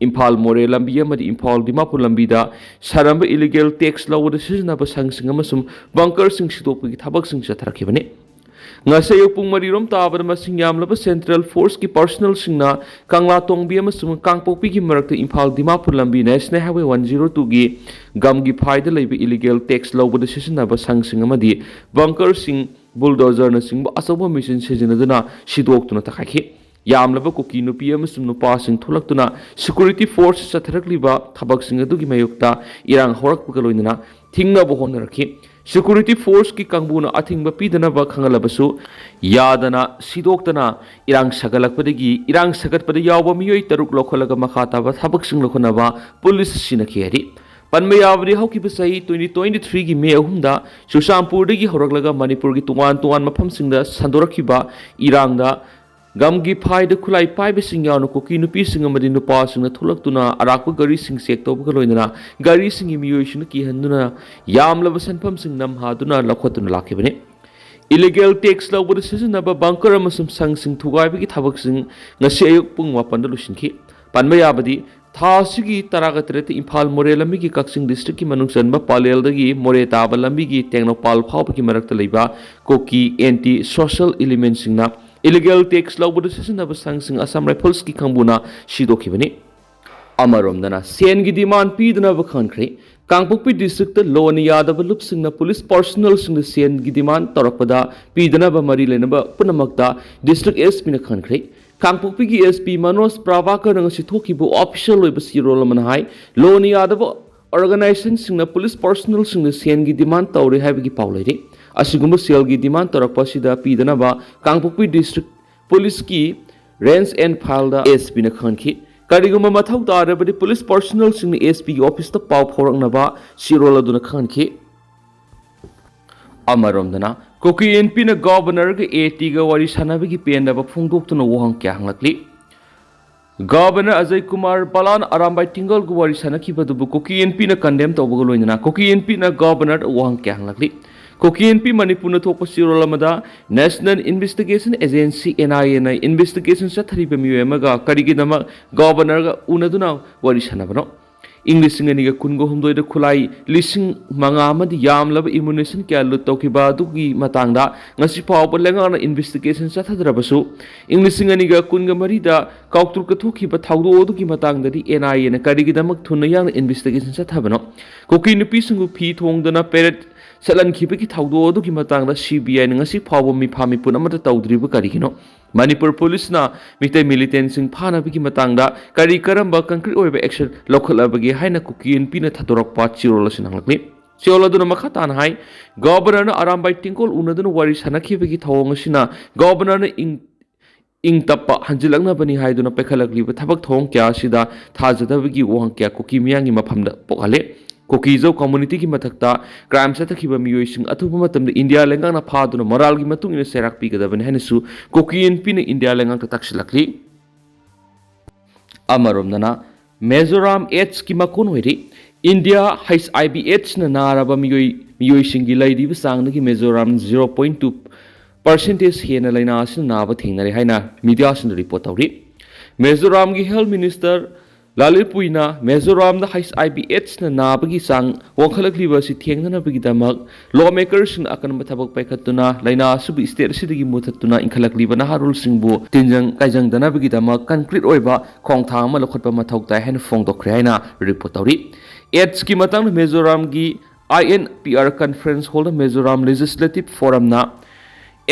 ꯏꯝꯐꯥꯜ ꯃꯣꯔꯦ ꯂꯝꯕꯤ ꯑꯃꯗꯤ ꯏꯝꯐꯥꯜ ꯗꯤꯃꯥꯄꯨꯔ ꯂꯝꯕꯤꯗ ꯁꯥꯔꯝꯕ ꯏꯂꯤꯒꯦꯜ ꯇꯦꯛꯁ ꯂꯧꯕꯗ ꯁꯤꯖꯤꯟꯅꯕ ꯁꯪꯁꯤꯡ ꯑꯃꯁꯨꯡ ꯕꯪꯀꯔꯁꯤꯡ ꯁꯤꯗꯣꯛꯄꯒꯤ ꯊꯕꯛꯁꯤꯡ ꯆꯠꯊꯔꯛꯈꯤꯕꯅꯤ꯫ ꯉꯁꯤ ꯑꯌꯨꯛ ꯄꯨꯡ ꯃꯔꯤꯔꯣꯝ ꯇꯥꯕꯗ ꯃꯁꯤꯡ ꯌꯥꯝꯂꯕ ꯁꯦꯟꯇ꯭ꯔꯦꯜ ꯐꯣꯔꯁꯀꯤ ꯄꯥꯔꯁꯣꯅꯦꯜꯁꯤꯡꯅ ꯀꯪꯂꯥ ꯇꯣꯡꯕꯤ ꯑꯃꯁꯨꯡ ꯀꯥꯡꯄꯣꯛꯄꯤꯒꯤ ꯃꯔꯛꯇ ꯏꯝꯐꯥꯜ ꯗꯤꯃꯥꯄꯨꯔ ꯂꯝꯕꯤ ꯅꯦꯁꯅꯦꯜ ꯍꯥꯏꯋꯦ ꯋꯥꯟ ꯖꯤꯔꯣ ꯇꯨꯒꯤ ꯒꯝꯒꯤ ꯐꯥꯏꯗ ꯂꯩꯕ ꯏꯂꯤꯒꯦꯜ ꯇꯦꯛꯁ ꯂꯧꯕꯗ ꯁꯤꯖꯤꯟꯅꯕ ꯁꯪꯁꯤꯡ ꯑꯃꯗꯤ ꯕꯪꯀꯔꯁꯤꯡ, ꯕꯨꯜꯗꯣꯖꯔꯅꯆꯤꯡꯕ ꯑꯆꯧꯕ ꯃꯦꯆꯤꯟ ꯁꯤꯖꯤꯟꯅꯗꯨꯅ ꯁꯤꯗꯣꯛꯇꯨꯅ ꯇꯛꯈꯥꯏꯈꯤ꯫ ꯌꯥꯝꯂꯕ ꯀꯨꯀꯤ ꯅꯨꯄꯤ ꯑꯃꯁꯨꯡ ꯅꯨꯄꯥꯁꯤꯡ ꯊꯣꯛꯂꯛꯇꯨꯅ security force ꯆꯠꯊꯔꯛꯂꯤꯕ ꯊꯕꯛꯁꯤꯡ ꯑꯗꯨꯒꯤ ꯃꯥꯌꯣꯛꯇ ꯏꯔꯥꯡ ꯍꯧꯔꯛꯄꯒ ꯂꯣꯏꯅꯅ ꯊꯤꯡꯅꯕ ꯍꯣꯠꯅꯔꯛꯈꯤ꯫ Security forceꯀꯤ ꯀꯥꯡꯕꯨꯅ ꯑꯊꯤꯡꯕ ꯄꯤꯗꯅꯕ ꯈꯪꯍꯜꯂꯕꯁꯨ ꯌꯥꯗꯅ ꯁꯤꯗꯣꯛꯇꯅ ꯏꯔꯥꯡ ꯁꯥꯒꯠꯂꯛꯄꯗꯒꯤ ꯏꯔꯥꯡ ꯁꯥꯒꯠꯄꯗ ꯌꯥꯎꯕ ꯃꯤꯑꯣꯏ ꯇꯔꯨꯛ ꯂꯧꯈꯠꯂꯒ ꯃꯈꯥ ꯇꯥꯕ ꯊꯕꯛꯁꯤꯡ ꯂꯧꯈꯠꯅꯕ ꯄꯨꯂꯤꯁ ꯁꯤꯟꯅꯈꯤ ꯍꯥꯏꯔꯤ꯫ ꯄꯟꯕ ꯌꯥꯕꯗꯤ ꯍꯧꯈꯤꯕ ꯆꯍꯤ twenty twenty threeꯒꯤ May ꯑꯍꯨꯝꯗ ꯆꯨꯔꯆꯥꯟꯄꯨꯔꯗꯒꯤ ꯍꯧꯔꯛꯂꯒ ꯃꯅꯤꯄꯨꯔꯒꯤ ꯇꯣꯉꯥꯟ ꯇꯣꯉꯥꯟ ꯃꯐꯝꯁꯤꯡꯗ ꯁꯟꯗꯣꯔꯛꯈꯤꯕ ꯏꯔꯥꯡꯗ ꯒꯝꯒꯤ ꯐꯥꯏꯗ ꯈꯨꯠꯂꯥꯏ ꯄꯥꯏꯕꯁꯤꯡ ꯌꯥꯎꯅ ꯀꯨꯀꯤ ꯅꯨꯄꯤꯁꯤꯡ ꯑꯃꯗꯤ ꯅꯨꯄꯥꯁꯤꯡꯅ ꯊꯣꯛꯂꯛꯇꯨꯅ ꯑꯔꯥꯛꯄ ꯒꯥꯔꯤꯁꯤꯡ ꯆꯦꯛ ꯇꯧꯕꯒ ꯂꯣꯏꯅꯅ ꯒꯥꯔꯤꯁꯤꯡꯒꯤ ꯃꯤꯑꯣꯏꯁꯤꯡꯅ ꯀꯤꯍꯟꯗꯨꯅ ꯌꯥꯝꯂꯕ ꯁꯦꯟꯐꯝꯁꯤꯡ ꯅꯝꯍꯥꯗꯨꯅ ꯂꯧꯈꯠꯇꯨꯅ ꯂꯥꯛꯈꯤꯕꯅꯤ꯫ Illegal tax ꯂꯧꯕꯗ ꯁꯤꯖꯤꯟꯅꯕ bunker ꯑꯃꯁꯨꯡ ꯁꯪꯁꯤꯡ ꯊꯨꯒꯥꯏꯕꯒꯤ ꯊꯕꯛꯁꯤꯡ ꯉꯁꯤ ꯑꯌꯨꯛ ꯄꯨꯡ ꯃꯥꯄꯟꯗ ꯂꯣꯏꯁꯤꯟꯈꯤ꯫ ꯄꯟꯕ ꯌꯥꯕꯗꯤ ꯊꯥ ꯑꯁꯤꯒꯤ ꯇꯔꯥꯇꯔꯦꯠꯇ ꯏꯝꯐꯥꯜ ꯃꯣꯔꯦ ꯂꯝꯕꯤꯒꯤ ꯀꯛꯆꯤꯡ districtꯀꯤ ꯃꯅꯨꯡ ꯆꯟꯕ ꯄꯂꯦꯜꯗꯒꯤ ꯃꯣꯔꯦ ꯇꯥꯕ ꯂꯝꯕꯤꯒꯤ ꯇꯦꯡꯅꯧꯄꯥꯜ ꯐꯥꯎꯕꯒꯤ ꯃꯔꯛꯇ ꯂꯩꯕ ꯀꯨꯀꯤ anti social elementꯁꯤꯡꯅ illegal tax ꯂꯧꯕꯗ ꯁꯤꯖꯤꯟꯅꯕ ꯁꯪꯁꯤꯡ Assam Riflesꯀꯤ ꯀꯥꯡꯕꯨꯅ ꯁꯤꯗꯣꯛꯈꯤꯕꯅꯤ꯫ ꯑꯃꯔꯣꯝꯗꯅ ꯁꯦꯟꯒꯤ demand ꯄꯤꯗꯅꯕ ꯈꯪꯍꯟꯈ꯭ꯔꯦ꯫ ꯀꯥꯡꯄꯣꯛꯄꯤ districtꯇ ꯂꯣꯟꯅ ꯌꯥꯗꯕ ꯂꯨꯞꯁꯤꯡꯅ ꯄꯨꯂꯤꯁ personnelꯁꯤꯡꯗ ꯁꯦꯟꯒꯤ demand ꯇꯧꯔꯛꯄꯗ ꯄꯤꯗꯅꯕ ꯃꯔꯤ ꯂꯩꯅꯕ ꯄꯨꯝꯅꯃꯛꯇ district SPꯅ ꯈꯪꯍꯟꯈ꯭ꯔꯦ꯫ ꯀꯥꯡꯄꯣꯛꯄꯤꯒꯤ SP ꯃꯅꯣꯖ ꯄ꯭ꯔꯚꯥꯀꯔꯅ ꯉꯁꯤ ꯊꯣꯛꯈꯤꯕ official ꯑꯣꯏꯕ ꯆꯦꯔꯣꯜ ꯑꯃꯅ ꯍꯥꯏ, ꯂꯣꯟꯅ ꯌꯥꯗꯕ organisationꯁꯤꯡꯅ ꯄꯨꯂꯤꯁ personnelꯁꯤꯡꯗ ꯁꯦꯟꯒꯤ demand ꯇꯧꯔꯦ ꯍꯥꯏꯕꯒꯤ ꯄꯥꯎ ꯂꯩꯔꯤ꯫ ꯑꯁꯤꯒꯨꯝꯕ ꯁꯦꯜꯒꯤ demand ꯇꯧꯔꯛꯄ ꯑꯁꯤꯗ ꯄꯤꯗꯅꯕ ꯀꯥꯡꯄꯣꯛꯄꯤ district ꯄꯨꯂꯤꯁꯀꯤ rank and fileꯗ SPꯅ ꯈꯪꯍꯟꯈꯤ꯫ ꯀꯔꯤꯒꯨꯝꯕ ꯃꯊꯧ ꯇꯥꯔꯕꯗꯤ ꯄꯨꯂꯤꯁ personnelꯁꯤꯡꯅ SPꯒꯤ officeꯇ ꯄꯥꯎ ꯐꯥꯎꯔꯛꯅꯕ ꯆꯦꯔꯣꯜ ꯑꯗꯨꯅ ꯈꯪꯍꯟꯈꯤ꯫ ꯑꯃꯔꯣꯝꯗꯅ ꯀꯨꯀꯤ ꯏꯟꯄꯤꯅ Governorꯒ ATꯒ ꯋꯥꯔꯤ ꯁꯥꯟꯅꯕꯒꯤ ꯄꯦꯟꯗꯕ ꯐꯣꯡꯗꯣꯛꯇꯨꯅ ꯋꯥꯍꯪ ꯀꯌꯥ ꯍꯪꯂꯛꯂꯤ꯫ Governor ꯑꯖꯌ ꯀꯨꯃꯥꯔ ꯕꯂꯥꯟ ꯑꯔꯥꯝꯕꯥꯏ ꯇꯤꯡꯒꯜꯒ ꯋꯥꯔꯤ ꯁꯥꯟꯅꯈꯤꯕ ꯑꯗꯨꯕꯨ ꯀꯨꯀꯤ ꯏꯟꯄꯤꯅ condemn ꯇꯧꯕꯒ ꯂꯣꯏꯅꯅ ꯀꯨꯀꯤ ꯏꯟꯄꯤꯅ Governorꯗ ꯋꯥꯍꯪ ꯀꯌꯥ ꯍꯪꯂꯛꯂꯤ꯫ ꯀꯨꯀꯤ ꯏꯟꯄꯤ ꯃꯅꯤꯄꯨꯔꯅ ꯊꯣꯛꯄ ꯆꯦꯔꯣꯜ ꯑꯃꯗ National Investigation Agency, NIAꯅ investigation ꯆꯠꯊꯔꯤꯕ ꯃꯤꯑꯣꯏ ꯑꯃꯒ ꯀꯔꯤꯒꯤꯗꯃꯛ Governorꯒ ꯎꯅꯗꯨꯅ ꯋꯥꯔꯤ ꯁꯥꯟꯅꯕꯅꯣ? ꯏꯪ ꯂꯤꯁꯤꯡ ꯑꯅꯤꯒ ꯀꯨꯟꯒ ꯍꯨꯝꯗꯣꯏꯗ ꯈꯨꯠꯂꯥꯏ ꯂꯤꯁꯤꯡ ꯃꯉꯥ ꯑꯃꯗꯤ ꯌꯥꯝꯂꯕ ammunition ꯀꯌꯥ loot ꯇꯧꯈꯤꯕ ꯑꯗꯨꯒꯤ ꯃꯇꯥꯡꯗ ꯉꯁꯤ ꯐꯥꯎꯕ ꯂꯩꯉꯥꯛꯅ investigation ꯆꯠꯊꯗ꯭ꯔꯕꯁꯨ, ꯏꯪ ꯂꯤꯁꯤꯡ ꯑꯅꯤꯒ ꯀꯨꯟꯒ ꯃꯔꯤꯗ ꯀꯥꯎꯇ꯭ꯔꯨꯛꯇ ꯊꯣꯛꯈꯤꯕ ꯊꯧꯗꯣꯛ ꯑꯗꯨꯒꯤ ꯃꯇꯥꯡꯗꯗꯤ NIAꯅ ꯀꯔꯤꯒꯤꯗꯃꯛ ꯊꯨꯅ ꯌꯥꯡꯅ investigation ꯆꯠꯊꯕꯅꯣ? ꯀꯨꯀꯤ ꯅꯨꯄꯤꯁꯤꯡꯕꯨ ꯐꯤ ꯊꯣꯡꯗꯅ parade ꯆꯠꯍꯟꯈꯤꯕꯒꯤ ꯊꯧꯗꯣꯛ ꯑꯗꯨꯒꯤ ꯃꯇꯥꯡꯗ CBIꯅ ꯉꯁꯤ ꯐꯥꯎꯕ ꯃꯤꯐꯥ ꯃꯤꯄꯨꯟ ꯑꯃꯠꯇ ꯇꯧꯗ꯭ꯔꯤꯕ ꯀꯔꯤꯒꯤꯅꯣ? ꯃꯅꯤꯄꯨꯔ ꯄꯨꯂꯤꯁꯅ ꯃꯤꯇꯩ ꯃꯤꯂꯤꯇꯦꯟꯁꯤꯡ ꯐꯥꯅꯕꯒꯤ ꯃꯇꯥꯡꯗ ꯀꯔꯤ ꯀꯔꯝꯕ ꯀꯪꯀ꯭ꯔꯤꯠ ꯑꯣꯏꯕ ꯑꯦꯛꯁꯟ ꯂꯧꯈꯠꯂꯕꯒꯦ ꯍꯥꯏꯅ ꯀꯨꯀꯤ ꯑꯦꯟ ꯄꯤꯅ ꯊꯥꯗꯣꯔꯛꯄ ꯆꯦꯔꯣꯜ ꯑꯁꯤꯅ ꯍꯪꯂꯛꯂꯤ꯫ ꯆꯦꯔꯣꯜ ꯑꯗꯨꯅ ꯃꯈꯥ ꯇꯥꯅ ꯍꯥꯏ, ꯒꯣꯕꯔꯅꯔꯅ ꯑꯔꯥꯝꯕꯥꯏ ꯇꯤꯡꯀꯣꯜ ꯎꯅꯗꯨꯅ ꯋꯥꯔꯤ ꯁꯥꯟꯅꯈꯤꯕꯒꯤ ꯊꯧꯑꯣꯡ ꯑꯁꯤꯅ ꯒꯣꯕꯔꯅꯔꯅ ꯏꯪ ꯏꯪ ꯇꯞꯄ ꯍꯟꯖꯤꯜꯂꯛꯅꯕꯅꯤ ꯍꯥꯏꯗꯨꯅ ꯄꯥꯏꯈꯠꯂꯛꯂꯤꯕ ꯊꯕꯛ ꯊꯧꯑꯣꯡ ꯀꯌꯥ ꯑꯁꯤꯗ ꯊꯥꯖꯗꯕꯒꯤ ꯋꯥꯍꯪ ꯀꯌꯥ ꯀꯨꯀꯤ ꯃꯤꯌꯥꯝꯒꯤ ꯃꯐꯝꯗ ꯄꯣꯛꯍꯜꯂꯦ꯫ ꯀꯨꯀꯤꯖꯧ ꯀꯝꯃꯨꯅꯤꯇꯤꯒꯤ ꯃꯊꯛꯇ ꯀ꯭ꯔꯥꯏꯝ ꯆꯠꯊꯈꯤꯕ ꯃꯤꯑꯣꯏꯁꯤꯡ ꯑꯊꯨꯕ ꯃꯇꯝꯗ ꯏꯟꯗꯤꯌꯥ ꯂꯩꯉꯥꯛꯅ ꯐꯥꯗꯨꯅ ꯃꯣꯔꯥꯜꯒꯤ ꯃꯇꯨꯡ ꯏꯟꯅ ꯆꯩꯔꯥꯛ ꯄꯤꯒꯗꯕꯅꯤ ꯍꯥꯏꯅꯁꯨ ꯀꯨꯀꯤ ꯑꯦꯟ ꯄꯤꯅ ꯏꯟꯗꯤꯌꯥ ꯂꯩꯉꯥꯛꯇ ꯇꯥꯛꯁꯤꯜꯂꯛꯂꯤ꯫ ꯑꯃꯔꯣꯝꯗꯅ ꯃꯤꯖꯣꯔꯥꯝ ꯑꯦꯗꯁꯀꯤ ꯃꯀꯣꯟ ꯑꯣꯏꯔꯤ꯫ ꯏꯟꯗꯤꯌꯥ ꯍꯩꯆ ꯑꯥꯏ ꯚꯤ ꯑꯦꯗꯁꯅ ꯅꯥꯔꯕ ꯃꯤꯑꯣꯏ ꯃꯤꯑꯣꯏꯁꯤꯡꯒꯤ ꯂꯩꯔꯤꯕ ꯆꯥꯡꯗꯒꯤ Mizoram zero point two percentage ꯍꯦꯟꯅ ꯂꯥꯏꯅꯥ ꯑꯁꯤꯅ ꯅꯥꯕ ꯊꯦꯡꯅꯔꯦ ꯍꯥꯏꯅ ꯃꯤꯗꯤꯌꯥꯁꯤꯡꯅ ꯔꯤꯄꯣꯔꯠ ꯇꯧꯔꯤ꯫ ꯃꯤꯖꯣꯔꯥꯝꯒꯤ ꯍꯦꯜꯊ ꯃꯤꯅꯤꯁꯇꯔ ꯂꯥꯂꯤꯠ ꯄꯨꯏꯅ ꯃꯤꯖꯣꯔꯥꯝꯗ ꯍꯩꯆ ꯑꯥꯏ ꯚꯤ ꯑꯦꯗꯁꯅ ꯅꯥꯕꯒꯤ ꯆꯥꯡ ꯋꯥꯡꯈꯠꯂꯛꯂꯤꯕ ꯑꯁꯤ ꯊꯦꯡꯅꯅꯕꯒꯤꯗꯃꯛ ꯂꯣ ꯃꯦꯀꯔꯁꯤꯡꯅ ꯑꯀꯟꯕ ꯊꯕꯛ ꯄꯥꯏꯈꯠꯇꯨꯅ ꯂꯥꯏꯅꯥ ꯑꯁꯤꯕꯨ ꯁ꯭ꯇꯦꯠ ꯑꯁꯤꯗꯒꯤ ꯃꯨꯊꯠꯇꯨꯅ ꯏꯟꯈꯠꯂꯛꯂꯤꯕ ꯅꯍꯥꯔꯣꯜꯁꯤꯡꯕꯨ ꯇꯤꯟꯖꯪ ꯀꯥꯏꯖꯪꯗꯅꯕꯒꯤꯗꯃꯛ ꯀꯟꯀ꯭ꯔꯤꯠ ꯑꯣꯏꯕ ꯈꯣꯡꯊꯥꯡ ꯑꯃ ꯂꯧꯈꯠꯄ ꯃꯊꯧ ꯇꯥꯏ ꯍꯥꯏꯅ ꯐꯣꯡꯗꯣꯛꯈ꯭ꯔꯦ ꯍꯥꯏꯅ ꯔꯤꯄꯣꯔꯠ ꯇꯧꯔꯤ꯫ ꯑꯦꯗꯁꯀꯤ ꯃꯇꯥꯡꯗ ꯃꯤꯖꯣꯔꯥꯝꯒꯤ ꯑꯥꯏ ꯑꯦꯟ ꯄꯤ ꯑꯥꯔ ꯀꯟꯐꯔꯦꯟꯁ ꯍꯣꯜꯗ ꯃꯤꯖꯣꯔꯥꯝ ꯂꯦꯖꯤꯁꯂꯦꯇꯤꯚ ꯐꯣꯔꯝꯅ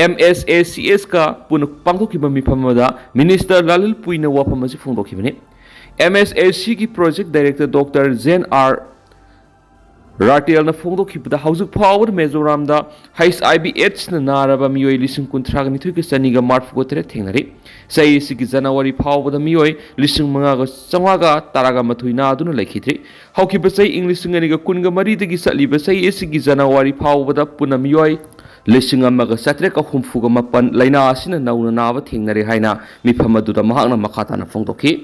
ꯑꯦꯝ ꯑꯦꯁ ꯑꯦ ꯁꯤ ꯑꯦꯁꯀ ꯄꯨꯟꯅ ꯄꯥꯡꯊꯣꯛꯈꯤꯕ ꯃꯤꯐꯝ ꯑꯃꯗ ꯃꯤꯅꯤꯁꯇꯔ ꯂꯥꯂꯤꯜ ꯄꯨꯏꯅ ꯋꯥꯐꯝ ꯑꯁꯤ ꯐꯣꯡꯗꯣꯛꯈꯤꯕꯅꯤ꯫ ꯑꯦꯝ ꯑꯦꯁ ꯑꯦ ꯁꯤꯒꯤ ꯄ꯭ꯔꯣꯖꯦꯛ ꯗꯥꯏꯔꯦꯛꯇꯔ ꯗꯣꯛꯇꯔ ꯖꯦꯟ ꯑꯥꯔ ꯔꯥꯇꯦꯜꯅ ꯐꯣꯡꯗꯣꯛꯈꯤꯕꯗ ꯍꯧꯖꯤꯛ ꯐꯥꯎꯕꯗ ꯃꯤꯖꯣꯔꯥꯝꯗ ꯍꯩꯆ ꯑꯥꯏ ꯚꯤ ꯑꯦꯗꯁꯅ ꯅꯥꯔꯕ ꯃꯤꯑꯣꯏ ꯂꯤꯁꯤꯡ ꯀꯨꯟꯊ꯭ꯔꯥꯒ ꯅꯤꯊꯣꯏꯒ ꯆꯅꯤꯒ ꯃꯔꯤꯐꯨꯒ ꯇꯔꯦꯠ ꯊꯦꯡꯅꯔꯤ꯫ ꯆꯍꯤ ꯑꯁꯤꯒꯤ ꯖꯅꯋꯥꯔꯤ ꯐꯥꯎꯕꯗ ꯃꯤꯑꯣꯏ ꯂꯤꯁꯤꯡ ꯃꯉꯥꯒ ꯆꯥꯝꯃꯉꯥꯒ ꯇꯔꯥꯒ ꯃꯥꯊꯣꯏ ꯅꯥꯗꯨꯅ ꯂꯩꯈꯤꯗ꯭ꯔꯤ꯫ ꯍꯧꯈꯤꯕ ꯆꯍꯤ ꯏꯪ ꯂꯤꯁꯤꯡ ꯑꯅꯤꯒ ꯀꯨꯟꯒ ꯃꯔꯤꯗꯒꯤ ꯆꯠꯂꯤꯕ ꯆꯍꯤ ꯑꯁꯤꯒꯤ ꯖꯅꯋꯥꯔꯤ ꯐꯥꯎꯕꯗ ꯄꯨꯟꯅ ꯃꯤꯑꯣꯏ ꯂꯤꯁꯤꯡ ꯑꯃꯒ ꯆꯥꯇ꯭ꯔꯦꯠꯀ ꯍꯨꯝꯐꯨꯒ ꯃꯥꯄꯟ ꯂꯥꯏꯅꯥ ꯑꯁꯤꯅ ꯅꯧꯅ ꯅꯥꯕ ꯊꯦꯡꯅꯔꯦ ꯍꯥꯏꯅ ꯃꯤꯐꯝ ꯑꯗꯨꯗ ꯃꯍꯥꯛꯅ ꯃꯈꯥ ꯇꯥꯅ ꯐꯣꯡꯗꯣꯛꯈꯤ꯫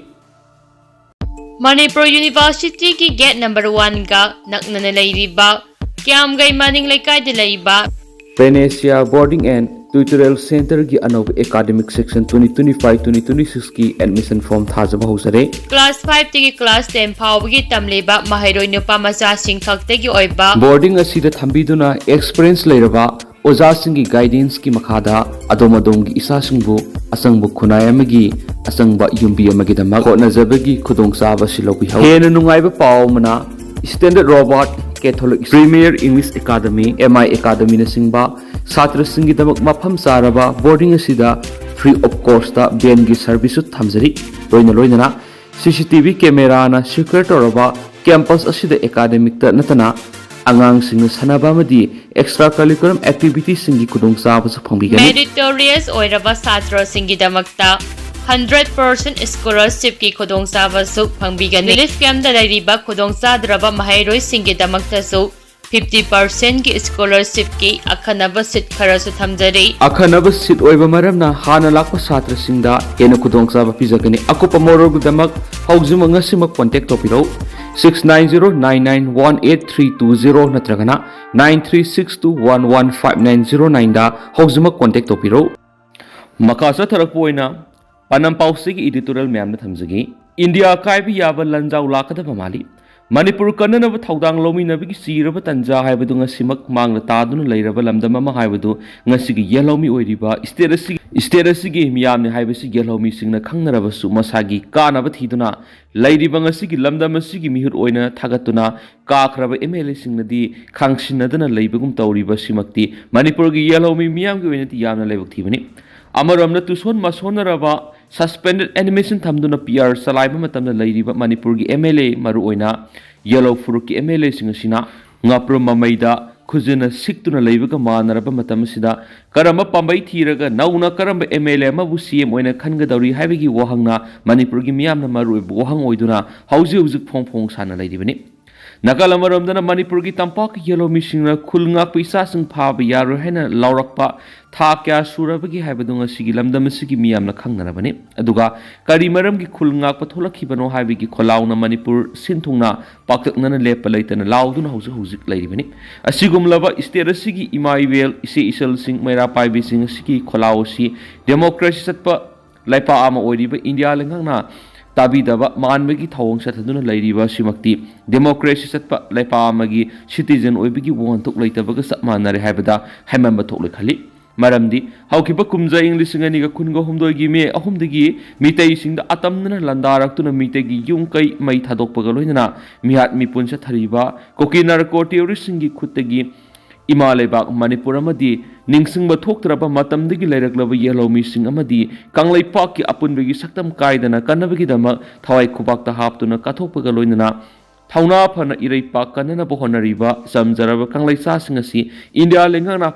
ꯃꯅꯤꯄꯨꯔ ꯌꯨꯅꯤꯚꯔꯁꯤꯇꯤꯒꯤ ꯒꯦꯠ ꯅꯝꯕꯔ ꯋꯥꯟꯒ ꯅꯛꯅꯅ ꯂꯩꯔꯤꯕ ꯀ꯭ꯌꯥꯝꯒꯩ ꯃꯅꯤꯡ ꯂꯩꯀꯥꯏꯗ ꯂꯩꯕ Panacea Boarding and Tutorial Centerꯒꯤ ꯑꯅꯧꯕ academic session twenty twenty-five twenty twenty-sixꯀꯤ admission form ꯊꯥꯖꯕ ꯍꯧꯖꯔꯦ꯫ ꯀ꯭ꯂꯥꯁ ꯐꯥꯏꯚꯇꯒꯤ ꯀ꯭ꯂꯥꯁ ꯇꯦꯟ ꯐꯥꯎꯕꯒꯤ ꯇꯝꯂꯤꯕ ꯃꯍꯩꯔꯣꯏ ꯅꯨꯄꯥ ꯃꯆꯥꯁꯤꯡ ꯈꯛꯇꯒꯤ ꯑꯣꯏꯕ Boarding ꯑꯁꯤꯗ ꯊꯝꯕꯤꯗꯨꯅ experience ꯂꯩꯔꯕ ꯑꯣꯖꯥꯁꯤꯡꯒꯤ guidanceꯀꯤ ꯃꯈꯥꯗ ꯑꯗꯣꯝ ꯑꯗꯣꯝꯒꯤ ꯏꯆꯥꯁꯤꯡꯕꯨ ꯑꯆꯪꯕ ꯈꯨꯟꯅꯥꯏ ꯑꯃꯒꯤ ꯑꯆꯪꯕ ꯌꯨꯝꯕꯤ ꯑꯃꯒꯤꯗꯃꯛ ꯍꯣꯠꯅꯖꯕꯒꯤ ꯈꯨꯗꯣꯡꯆꯥꯕ ꯑꯁꯤ ꯂꯧꯕꯤꯍꯧ꯫ ꯍꯦꯟꯅ ꯅꯨꯡꯉꯥꯏꯕ ꯄꯥꯎ ꯑꯃꯅ, Standard Robert Catholic Premier English Academy, M I Academyꯅꯆꯤꯡꯕ ꯁꯥꯇ꯭ꯔꯁꯤꯡꯒꯤꯗꯃꯛ ꯃꯐꯝ ꯆꯥꯔꯕ boarding ꯑꯁꯤꯗ Free of cost ꯚꯦꯟꯒꯤ ꯁꯔꯚꯤꯁꯁꯨ ꯊꯝꯖꯔꯤ꯫ ꯂꯣꯏꯅ ꯂꯣꯏꯅꯅ ꯁꯤ ꯁꯤ ꯇꯤ ꯚꯤ ꯀꯦꯃꯦꯔꯥꯅ ꯁꯤꯀ꯭ꯌꯣꯔ ꯇꯧꯔꯕ ꯀꯦꯝꯄꯁ ꯑꯁꯤꯗ ꯑꯦꯀꯥꯗꯃꯤꯛꯇ ꯅꯠꯇꯅ ꯑꯉꯥꯡꯁꯤꯡꯅ ꯁꯥꯟꯅꯕ ꯑꯃꯗꯤ ꯑꯦꯛꯁꯇ꯭ꯔꯥ ꯀꯔꯤꯀꯨꯂꯝ ꯑꯦꯛꯇꯤꯚꯤꯇꯤꯁꯤꯡꯒꯤ ꯈꯨꯗꯣꯡꯆꯥꯕꯁꯨ ꯐꯪꯕꯤꯒꯅꯤ꯫ ꯃꯦꯔꯤꯇꯣꯔꯤꯌꯁ ꯑꯣꯏꯔꯕ ꯁꯥꯇ꯭ꯔꯁꯤꯡꯒꯤꯗꯃꯛꯇ ꯍꯟꯗ꯭ꯔꯦꯠ ꯄꯥꯔꯁꯦꯟ ꯁ꯭ꯀꯣꯂꯔꯁꯤꯞꯀꯤ ꯈꯨꯗꯣꯡꯆꯥꯕꯁꯨ ꯐꯪꯕꯤꯒꯅꯤ꯫ ꯔꯤꯂꯤꯐ ꯀꯦꯝꯞꯇ ꯂꯩꯔꯤꯕ ꯈꯨꯗꯣꯡꯆꯥꯗ꯭ꯔꯕ ꯃꯍꯩꯔꯣꯏꯁꯤꯡꯒꯤꯗꯃꯛꯇꯁꯨ ꯐꯤꯐꯇꯤ ꯄꯥꯔꯁꯦꯟꯒꯤ ꯁ꯭ꯀꯣꯂꯔꯁꯤꯞꯀꯤ ꯑꯈꯟꯅꯕ ꯁꯤꯠ ꯈꯔꯁꯨ ꯊꯝꯖꯔꯤ꯫ ꯑꯈꯟꯅꯕ ꯁꯤꯠ ꯑꯣꯏꯕ ꯃꯔꯝꯅ ꯍꯥꯟꯅ ꯂꯥꯛꯄ ꯁꯥꯇ꯭ꯔꯁꯤꯡꯗ ꯍꯦꯟꯅ ꯈꯨꯗꯣꯡꯆꯥꯕ ꯄꯤꯖꯒꯅꯤ꯫ ꯑꯀꯨꯞꯄ ꯃꯔꯣꯜꯒꯤꯗꯃꯛ ꯍꯧꯖꯤꯛꯃꯛ ꯉꯁꯤꯃꯛ ꯀꯣꯟꯇꯦꯛ ꯇꯧꯕꯤꯔꯧ꯫ Six nine zero nine nine one eight three two zero ꯅꯠꯇ꯭ꯔꯒꯅ nine three six two one one five nine zero ꯅꯥꯏꯟꯗ ꯍꯧꯖꯤꯛꯃꯛ ꯀꯣꯟꯇꯦꯛ ꯇꯧꯕꯤꯔꯧ꯫ ꯃꯈꯥ ꯆꯠꯊꯔꯛꯄ ꯑꯣꯏꯅ ꯄꯥꯟꯗꯝ ꯄꯥꯎꯆꯦꯒꯤ ꯏꯗꯤꯇꯣꯔꯤꯌꯦꯜ ꯃꯌꯥꯝꯅ ꯊꯝꯖꯒꯦ꯫ ꯏꯟꯗꯤꯌꯥ ꯀꯥꯏꯕ ꯌꯥꯕ ꯂꯥꯟꯖꯥꯎ ꯂꯥꯛꯀꯗꯕ ꯃꯥꯜꯂꯤ꯫ ꯃꯅꯤꯄꯨꯔ ꯀꯟꯅꯅꯕ ꯊꯧꯗꯥꯡ ꯂꯧꯃꯤꯟꯅꯕꯒꯤ ꯆꯤꯔꯕ ꯇꯟꯖꯥ ꯍꯥꯏꯕꯗꯨ ꯉꯁꯤꯃꯛ ꯃꯥꯡꯗ ꯇꯥꯗꯨꯅ ꯂꯩꯔꯕ ꯂꯝꯗꯝ ꯑꯃ ꯍꯥꯏꯕꯗꯨ ꯉꯁꯤꯒꯤ ꯌꯦꯜꯍꯧꯃꯤ ꯑꯣꯏꯔꯤꯕ ꯁ꯭ꯇꯦꯠ ꯑꯁꯤ, ꯁ꯭ꯇꯦꯠ ꯑꯁꯤꯒꯤ ꯃꯤꯌꯥꯝꯅꯤ ꯍꯥꯏꯕꯁꯤ ꯌꯦꯜꯍꯧꯃꯤꯁꯤꯡꯅ ꯈꯪꯅꯔꯕꯁꯨ ꯃꯁꯥꯒꯤ ꯀꯥꯅꯕ ꯊꯤꯗꯨꯅ ꯂꯩꯔꯤꯕ ꯉꯁꯤꯒꯤ ꯂꯝꯗꯝ ꯑꯁꯤꯒꯤ ꯃꯤꯍꯨꯠ ꯑꯣꯏꯅ ꯊꯥꯒꯠꯇꯨꯅ ꯀꯥꯈ꯭ꯔꯕ ꯑꯦꯝ ꯑꯦꯜ ꯑꯦꯁꯤꯡꯅꯗꯤ ꯈꯥꯡꯁꯤꯟꯅꯗꯅ ꯂꯩꯕꯒꯨꯝ ꯇꯧꯔꯤꯕꯁꯤꯃꯛꯇꯤ ꯃꯅꯤꯄꯨꯔꯒꯤ ꯌꯦꯜꯍꯧꯃꯤ ꯃꯤꯌꯥꯝꯒꯤ ꯑꯣꯏꯅꯗꯤ ꯌꯥꯝꯅ ꯂꯥꯏꯕꯛ ꯊꯤꯕꯅꯤ꯫ ꯑꯃꯔꯣꯝꯗ ꯇꯨꯁꯣꯟ ꯃꯁꯣꯟꯅꯔꯕ suspended animation ꯊꯝꯗꯨꯅ ꯄꯤ ꯑꯥꯔ ꯆꯂꯥꯏꯕ ꯃꯇꯝꯗ ꯂꯩꯔꯤꯕ ꯃꯅꯤꯄꯨꯔꯒꯤ ꯑꯦꯝ ꯑꯦꯜ ꯑꯦ, ꯃꯔꯨꯑꯣꯏꯅ ꯌꯦꯜꯍꯧ ꯐꯨꯔꯨꯞꯀꯤ ꯑꯦꯝ ꯑꯦꯜ ꯑꯦꯁꯤꯡ ꯑꯁꯤꯅ ꯉꯥꯄ꯭ꯔꯨꯝ ꯃꯃꯩꯗ ꯈꯨꯖꯤꯟꯅ ꯁꯤꯛꯇꯨꯅ ꯂꯩꯕꯒ ꯃꯥꯟꯅꯔꯕ ꯃꯇꯝ ꯑꯁꯤꯗ ꯀꯔꯝꯕ ꯄꯥꯝꯕꯩ ꯊꯤꯔꯒ ꯅꯧꯅ ꯀꯔꯝꯕ ꯑꯦꯝ ꯑꯦꯜ ꯑꯦ ꯑꯃꯕꯨ ꯁꯤ ꯑꯦꯝ ꯑꯣꯏꯅ ꯈꯟꯒꯗꯧꯔꯤ ꯍꯥꯏꯕꯒꯤ ꯋꯥꯍꯪꯅ ꯃꯅꯤꯄꯨꯔꯒꯤ ꯃꯤꯌꯥꯝꯅ ꯃꯔꯨꯑꯣꯏꯕ ꯋꯥꯍꯪ ꯑꯣꯏꯗꯨꯅ ꯍꯧꯖꯤꯛ ꯍꯧꯖꯤꯛ ꯐꯣꯡ ꯐꯣꯡ ꯁꯥꯅ ꯂꯩꯔꯤꯕꯅꯤ꯫ ꯅꯥꯀꯜ ꯑꯃꯔꯣꯝꯗꯅ ꯃꯅꯤꯄꯨꯔꯒꯤ ꯇꯝꯄꯥꯛꯀꯤ ꯌꯦꯜꯍꯧꯃꯤꯁꯤꯡꯅ ꯈꯨꯜ ꯉꯥꯛꯄ ꯏꯆꯥꯁꯤꯡ ꯐꯥꯕ ꯌꯥꯔꯣꯏ ꯍꯥꯏꯅ ꯂꯥꯎꯔꯛꯄ ꯊꯥ ꯀꯌꯥ ꯁꯨꯔꯕꯒꯦ ꯍꯥꯏꯕꯗꯨ ꯉꯁꯤꯒꯤ ꯂꯝꯗꯝ ꯑꯁꯤꯒꯤ ꯃꯤꯌꯥꯝꯅ ꯈꯪꯅꯔꯕꯅꯤ꯫ ꯑꯗꯨꯒ ꯀꯔꯤ ꯃꯔꯝꯒꯤ ꯈꯨꯜ ꯉꯥꯛꯄ ꯊꯣꯛꯂꯛꯈꯤꯕꯅꯣ ꯍꯥꯏꯕꯒꯤ ꯈꯣꯜꯂꯥꯎꯅ ꯃꯅꯤꯄꯨꯔ ꯁꯤꯟꯊꯨꯡꯅ ꯄꯥꯛꯇꯛꯅꯅ ꯂꯦꯞꯄ ꯂꯩꯇꯅ ꯂꯥꯎꯗꯨꯅ ꯍꯧꯖꯤꯛ ꯍꯧꯖꯤꯛ ꯂꯩꯔꯤꯕꯅꯤ꯫ ꯑꯁꯤꯒꯨꯝꯂꯕ ꯁ꯭ꯇꯦꯠ ꯑꯁꯤꯒꯤ ꯏꯃꯥ ꯏꯕꯦꯜ, ꯏꯆꯦ ꯏꯆꯜꯁꯤꯡ, ꯃꯩꯔꯥ ꯄꯥꯏꯕꯤꯁꯤꯡ ꯑꯁꯤꯒꯤ ꯈꯣꯜꯂꯥꯎ ꯑꯁꯤ ꯗꯦꯃꯣꯀ꯭ꯔꯦꯁꯤ ꯆꯠꯄ ꯂꯩꯄꯥꯛ ꯑꯃ ꯑꯣꯏꯔꯤꯕ ꯏꯟꯗꯤꯌꯥ ꯂꯩꯉꯥꯛꯅ ꯇꯥꯕꯤꯗꯕ ꯃꯥꯟꯕꯒꯤ ꯊꯧꯑꯣꯡ ꯆꯠꯊꯗꯨꯅ ꯂꯩꯔꯤꯕ ꯑꯁꯤꯃꯛꯇꯤ ꯗꯦꯃꯣꯀ꯭ꯔꯦꯁꯤ ꯆꯠꯄ ꯂꯩꯄꯥꯛ ꯑꯃꯒꯤ ꯁꯤꯇꯤꯖꯟ ꯑꯣꯏꯕꯒꯤ ꯋꯥꯍꯟꯊꯣꯛ ꯂꯩꯇꯕꯒ ꯆꯞ ꯃꯥꯟꯅꯔꯦ ꯍꯥꯏꯕꯗ ꯍꯥꯏꯃꯟꯕ ꯊꯣꯛꯂꯣꯏ ꯈꯜꯂꯤ꯫ ꯃꯔꯝꯗꯤ ꯍꯧꯈꯤꯕ ꯀꯨꯝꯖꯥ ꯏꯪ ꯂꯤꯁꯤꯡ ꯑꯅꯤꯒ ꯀꯨꯟꯒ ꯍꯨꯝꯗꯣꯏꯒꯤ ꯃꯦ ꯑꯍꯨꯝꯗꯒꯤ ꯃꯤꯇꯩꯁꯤꯡꯗ ꯑꯇꯝꯅꯅ ꯂꯥꯟꯗꯥꯔꯛꯇꯨꯅ ꯃꯤꯇꯩꯒꯤ ꯌꯨꯝ ꯀꯩ ꯃꯩ ꯊꯥꯗꯣꯛꯄꯒ ꯂꯣꯏꯅꯅ ꯃꯤꯍꯥꯠ ꯃꯤꯄꯨꯟ ꯆꯠꯊꯔꯤꯕ ꯀꯨꯀꯤ ꯅꯥꯔꯀꯣ ꯇꯦꯔꯣꯔꯤꯁꯁꯤꯡꯒꯤ ꯈꯨꯠꯇꯒꯤ ꯏꯃꯥ ꯂꯩꯕꯥꯛ ꯃꯅꯤꯄꯨꯔ ꯑꯃꯗꯤ ꯅꯤꯡꯁꯤꯡꯕ ꯊꯣꯛꯇ꯭ꯔꯕ ꯃꯇꯝꯗꯒꯤ ꯂꯩꯔꯛꯂꯕ ꯌꯦꯜꯍꯧꯃꯤꯁꯤꯡ ꯑꯃꯗꯤ ꯀꯪꯂꯩꯄꯥꯛꯀꯤ ꯑꯄꯨꯟꯕꯒꯤ ꯁꯛꯇꯝ ꯀꯥꯏꯗꯅ ꯀꯟꯅꯕꯒꯤꯗꯃꯛ ꯊꯋꯥꯏ ꯈꯨꯕꯥꯛꯇ ꯍꯥꯞꯇꯨꯅ ꯀꯠꯊꯣꯛꯄꯒ ꯂꯣꯏꯅꯅ ꯊꯧꯅꯥ ꯐꯅ ꯏꯔꯩꯄꯥꯛ ꯀꯟꯅꯅꯕ ꯍꯣꯠꯅꯔꯤꯕ ꯆꯝꯖꯔꯕ ꯀꯪꯂꯩꯆꯥꯁꯤꯡ ꯑꯁꯤ ꯏꯟꯗꯤꯌꯥ ꯂꯩꯉꯥꯛꯅ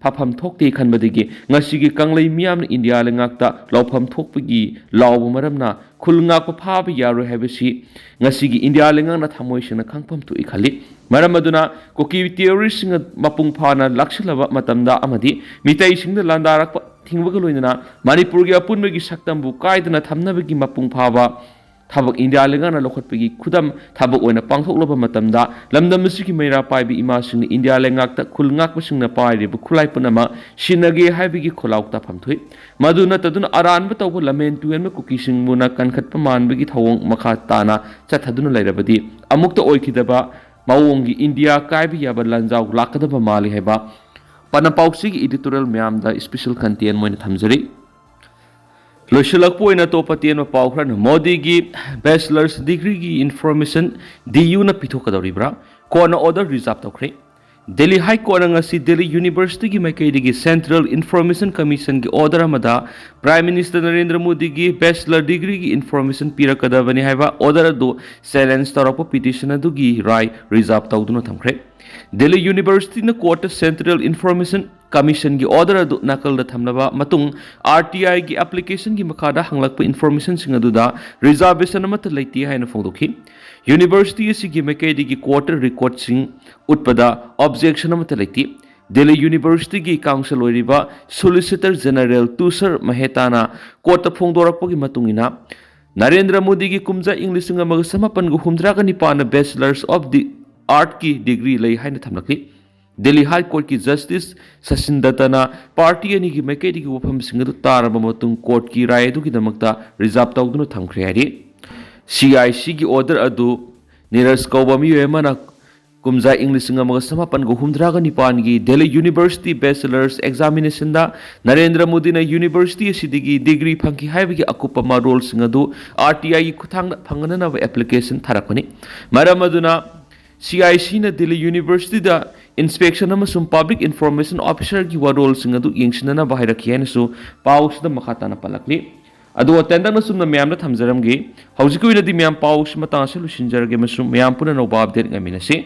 ꯐꯐꯝ ꯊꯣꯛꯇꯦ ꯈꯟꯕꯗꯒꯤ ꯉꯁꯤꯒꯤ ꯀꯪꯂꯩ ꯃꯤꯌꯥꯝꯅ ꯏꯟꯗꯤꯌꯥ ꯂꯩꯉꯥꯛꯇ ꯂꯧꯐꯝ ꯊꯣꯛꯄꯒꯤ ꯂꯥꯎꯕ ꯃꯔꯝꯅ ꯈꯨꯜ ꯉꯥꯛꯄ ꯐꯥꯕ ꯌꯥꯔꯣꯏ ꯍꯥꯏꯕꯁꯤ ꯉꯁꯤꯒꯤ ꯏꯟꯗꯤꯌꯥ ꯂꯩꯉꯥꯛꯅ ꯊꯃꯣꯏ ꯁꯦꯡꯅ ꯈꯪꯐꯝ ꯊꯣꯛꯏ ꯈꯜꯂꯤ꯫ ꯃꯔꯝ ꯑꯗꯨꯅ ꯀꯨꯀꯤ ꯇꯦꯔꯣꯔꯤꯁꯁꯤꯡ ꯃꯄꯨꯡ ꯐꯥꯅ ꯂꯥꯛꯁꯤꯜꯂꯕ ꯃꯇꯝꯗ ꯑꯃꯗꯤ ꯃꯤꯇꯩꯁꯤꯡꯗ ꯂꯥꯟꯗꯥꯔꯛꯄ ꯊꯤꯡꯕꯒ ꯂꯣꯏꯅꯅ ꯃꯅꯤꯄꯨꯔꯒꯤ ꯑꯄꯨꯟꯕꯒꯤ ꯁꯛꯇꯝꯕꯨ ꯀꯥꯏꯗꯅ ꯊꯝꯅꯕꯒꯤ ꯃꯄꯨꯡ ꯐꯥꯕ ꯊꯕꯛ ꯏꯟꯗꯤꯌꯥ ꯂꯩꯉꯥꯛꯅ ꯂꯧꯈꯠꯄꯒꯤ ꯈꯨꯗꯝ ꯊꯕꯛ ꯑꯣꯏꯅ ꯄꯥꯡꯊꯣꯛꯂꯕ ꯃꯇꯝꯗ ꯂꯝꯗꯝ ꯑꯁꯤꯒꯤ ꯃꯩꯔꯥ ꯄꯥꯏꯕꯤ ꯏꯃꯥꯁꯤꯡꯅ ꯏꯟꯗꯤꯌꯥ ꯂꯩꯉꯥꯛꯇ ꯈꯨꯜ ꯉꯥꯛꯄꯁꯤꯡꯅ ꯄꯥꯏꯔꯤꯕ ꯈꯨꯠꯂꯥꯏ ꯄꯨꯝꯅꯃꯛ ꯁꯤꯟꯅꯒꯦ ꯍꯥꯏꯕꯒꯤ ꯈꯣꯜꯂꯥꯎ ꯇꯥꯐꯝ ꯊꯣꯛꯏ꯫ ꯃꯗꯨ ꯅꯠꯇꯗꯨꯅ ꯑꯔꯥꯟꯕ ꯇꯧꯕ ꯂꯝꯍꯦꯟ ꯇꯨꯍꯦꯟꯕ ꯀꯨꯀꯤꯁꯤꯡꯕꯨꯅ ꯀꯟꯈꯠꯄ ꯃꯥꯟꯕꯒꯤ ꯊꯧꯑꯣꯡ ꯃꯈꯥ ꯇꯥꯅ ꯆꯠꯊꯗꯨꯅ ꯂꯩꯔꯕꯗꯤ ꯑꯃꯨꯛꯇ ꯑꯣꯏꯈꯤꯗꯕ ꯃꯑꯣꯡꯒꯤ ꯏꯟꯗꯤꯌꯥ ꯀꯥꯏꯕ ꯌꯥꯕ ꯂꯥꯟꯖꯥꯎ ꯂꯥꯛꯀꯗꯕ ꯃꯥꯜꯂꯤ ꯍꯥꯏꯕ ꯄꯅꯄꯥꯎꯆꯦꯒꯤ editorial ꯃꯌꯥꯝꯗ special content ꯑꯣꯏꯅ ꯊꯝꯖꯔꯤ꯫ ꯂꯣꯏꯁꯤꯜꯂꯛꯄ ꯑꯣꯏꯅ ꯑꯇꯣꯞꯄ ꯇꯦꯟꯕ ꯄꯥꯎ ꯈꯔꯅ ꯃꯣꯗꯤꯒꯤ bachelor's degreeꯒꯤ information D Uꯅ ꯄꯤꯊꯣꯛꯀꯗꯧꯔꯤꯕ꯭ꯔꯥ? Courtꯅ order reserve ꯇꯧꯈ꯭ꯔꯦ꯫ ꯗꯦꯜꯂꯤ High Courtꯅ ꯉꯁꯤ ꯗꯦꯜꯂꯤ Universityꯒꯤ ꯃꯥꯏꯀꯩꯗꯒꯤ Central Information Commissionꯒꯤ order ꯑꯃꯗ Prime Minister ꯅꯔꯦꯟꯗ꯭ꯔ ꯃꯣꯗꯤꯒꯤ bachelor degreeꯒꯤ information ꯄꯤꯔꯛꯀꯗꯕꯅꯤ ꯍꯥꯏꯕ order ꯑꯗꯨ challenge ꯇꯧꯔꯛꯄ petition ꯑꯗꯨꯒꯤ ꯔꯥꯏ reserve ꯇꯧꯗꯨꯅ ꯊꯝꯈ꯭ꯔꯦ꯫ ꯗꯦꯜꯂꯤ Universityꯅ courtꯇ Central Information Commissionꯒꯤ order ꯑꯗꯨ ꯅꯥꯀꯜꯗ ꯊꯝꯂꯕ ꯃꯇꯨꯡ, RTIꯒꯤ applicationꯒꯤ ꯃꯈꯥꯗ ꯍꯪꯂꯛꯄ informationꯁꯤꯡ ꯑꯗꯨꯗ reservation ꯑꯃꯠꯇ ꯂꯩꯇꯦ ꯍꯥꯏꯅ ꯐꯣꯡꯗꯣꯛꯈꯤ꯫ University ꯑꯁꯤꯒꯤ ꯃꯥꯏꯀꯩꯗꯒꯤ courtꯇ recordꯁꯤꯡ ꯎꯠꯄꯗ objection ꯑꯃꯠꯇ ꯂꯩꯇꯦ꯫ ꯗꯦꯜꯂꯤ Universityꯒꯤ counsel ꯑꯣꯏꯔꯤꯕ Solicitor General ꯇꯨꯁꯔ ꯃꯦꯍꯇꯥꯅ courtꯇ ꯐꯣꯡꯗꯣꯔꯛꯄꯒꯤ ꯃꯇꯨꯡ ꯏꯟꯅ, ꯅꯔꯦꯟꯗ꯭ꯔ ꯃꯣꯗꯤꯒꯤ ꯀꯨꯝꯖꯥ ꯏꯪ ꯂꯤꯁꯤꯡ ꯑꯃꯒ ꯆꯃꯥꯄꯟꯒ ꯍꯨꯝꯗ꯭ꯔꯥꯒ ꯅꯤꯄꯥꯟꯗ Bachelors of the Artꯀꯤ degree ꯂꯩ ꯍꯥꯏꯅ ꯊꯝꯂꯛꯂꯤ꯫ Delhi High Courtꯀꯤ Justice Sachin ꯗꯠꯇꯅ party ꯑꯅꯤꯒꯤ ꯃꯥꯏꯀꯩꯗꯒꯤ ꯋꯥꯐꯝꯁꯤꯡ ꯑꯗꯨ ꯇꯥꯔꯕ ꯃꯇꯨꯡ courtꯀꯤ ꯔꯥꯏ ꯑꯗꯨꯒꯤꯗꯃꯛꯇ reserve ꯇꯧꯗꯨꯅ ꯊꯝꯈ꯭ꯔꯦ ꯍꯥꯏꯔꯤ꯫ CICꯒꯤ order ꯑꯗꯨ ꯅꯤꯔꯖ ꯀꯧꯕ ꯃꯤꯑꯣꯏ ꯑꯃꯅ ꯀꯨꯝꯖꯥ ꯏꯪ ꯂꯤꯁꯤꯡ ꯑꯃꯒ ꯆꯃꯥꯄꯟꯒ ꯍꯨꯝꯗ꯭ꯔꯥꯒ ꯅꯤꯄꯥꯟꯒꯤ Delhi University Bachelor's Examinationꯗ ꯅꯔꯦꯟꯗ꯭ꯔ ꯃꯣꯗꯤꯅ university ꯑꯁꯤꯗꯒꯤ degree ꯐꯪꯈꯤ ꯍꯥꯏꯕꯒꯤ ꯑꯀꯨꯞꯄ ꯃꯔꯣꯜꯁꯤꯡ ꯑꯗꯨ RTIꯒꯤ ꯈꯨꯠꯊꯥꯡꯗ ꯐꯪꯅꯅꯕ application ꯊꯥꯔꯛꯄꯅꯤ꯫ ꯃꯔꯝ ꯑꯗꯨꯅ CICꯅ Delhi Universityꯗ ꯏꯟꯁꯄꯦꯛꯁꯟ ꯑꯃꯁꯨꯡ ꯄꯕ꯭ꯂꯤꯛ ꯏꯟꯐꯣꯔꯃꯦꯁꯟ ꯑꯣꯐꯤꯁꯔꯒꯤ ꯋꯥꯔꯣꯜꯁꯤꯡ ꯑꯗꯨ ꯌꯦꯡꯁꯤꯟꯅꯅꯕ ꯍꯥꯏꯔꯛꯈꯤ ꯍꯥꯏꯅꯁꯨ ꯄꯥꯎꯁꯤꯗ ꯃꯈꯥ ꯇꯥꯅ ꯄꯜꯂꯛꯂꯤ꯫ ꯑꯗꯨ ꯑꯇꯦꯟꯗꯛꯅ ꯆꯨꯝꯅ ꯃꯌꯥꯝꯗ ꯊꯝꯖꯔꯝꯒꯦ꯫ ꯍꯧꯖꯤꯛꯀꯤ ꯑꯣꯏꯅꯗꯤ ꯃꯌꯥꯝ ꯄꯥꯎꯁꯤ ꯃꯇꯥꯡ ꯑꯁꯤ ꯂꯣꯏꯁꯤꯟꯖꯔꯒꯦ ꯑꯃꯁꯨꯡ ꯃꯌꯥꯝ ꯄꯨꯟꯅ ꯑꯅꯧꯕ ꯑꯞꯗꯦꯠ ꯉꯥꯏꯃꯤꯟꯅꯁꯤ꯫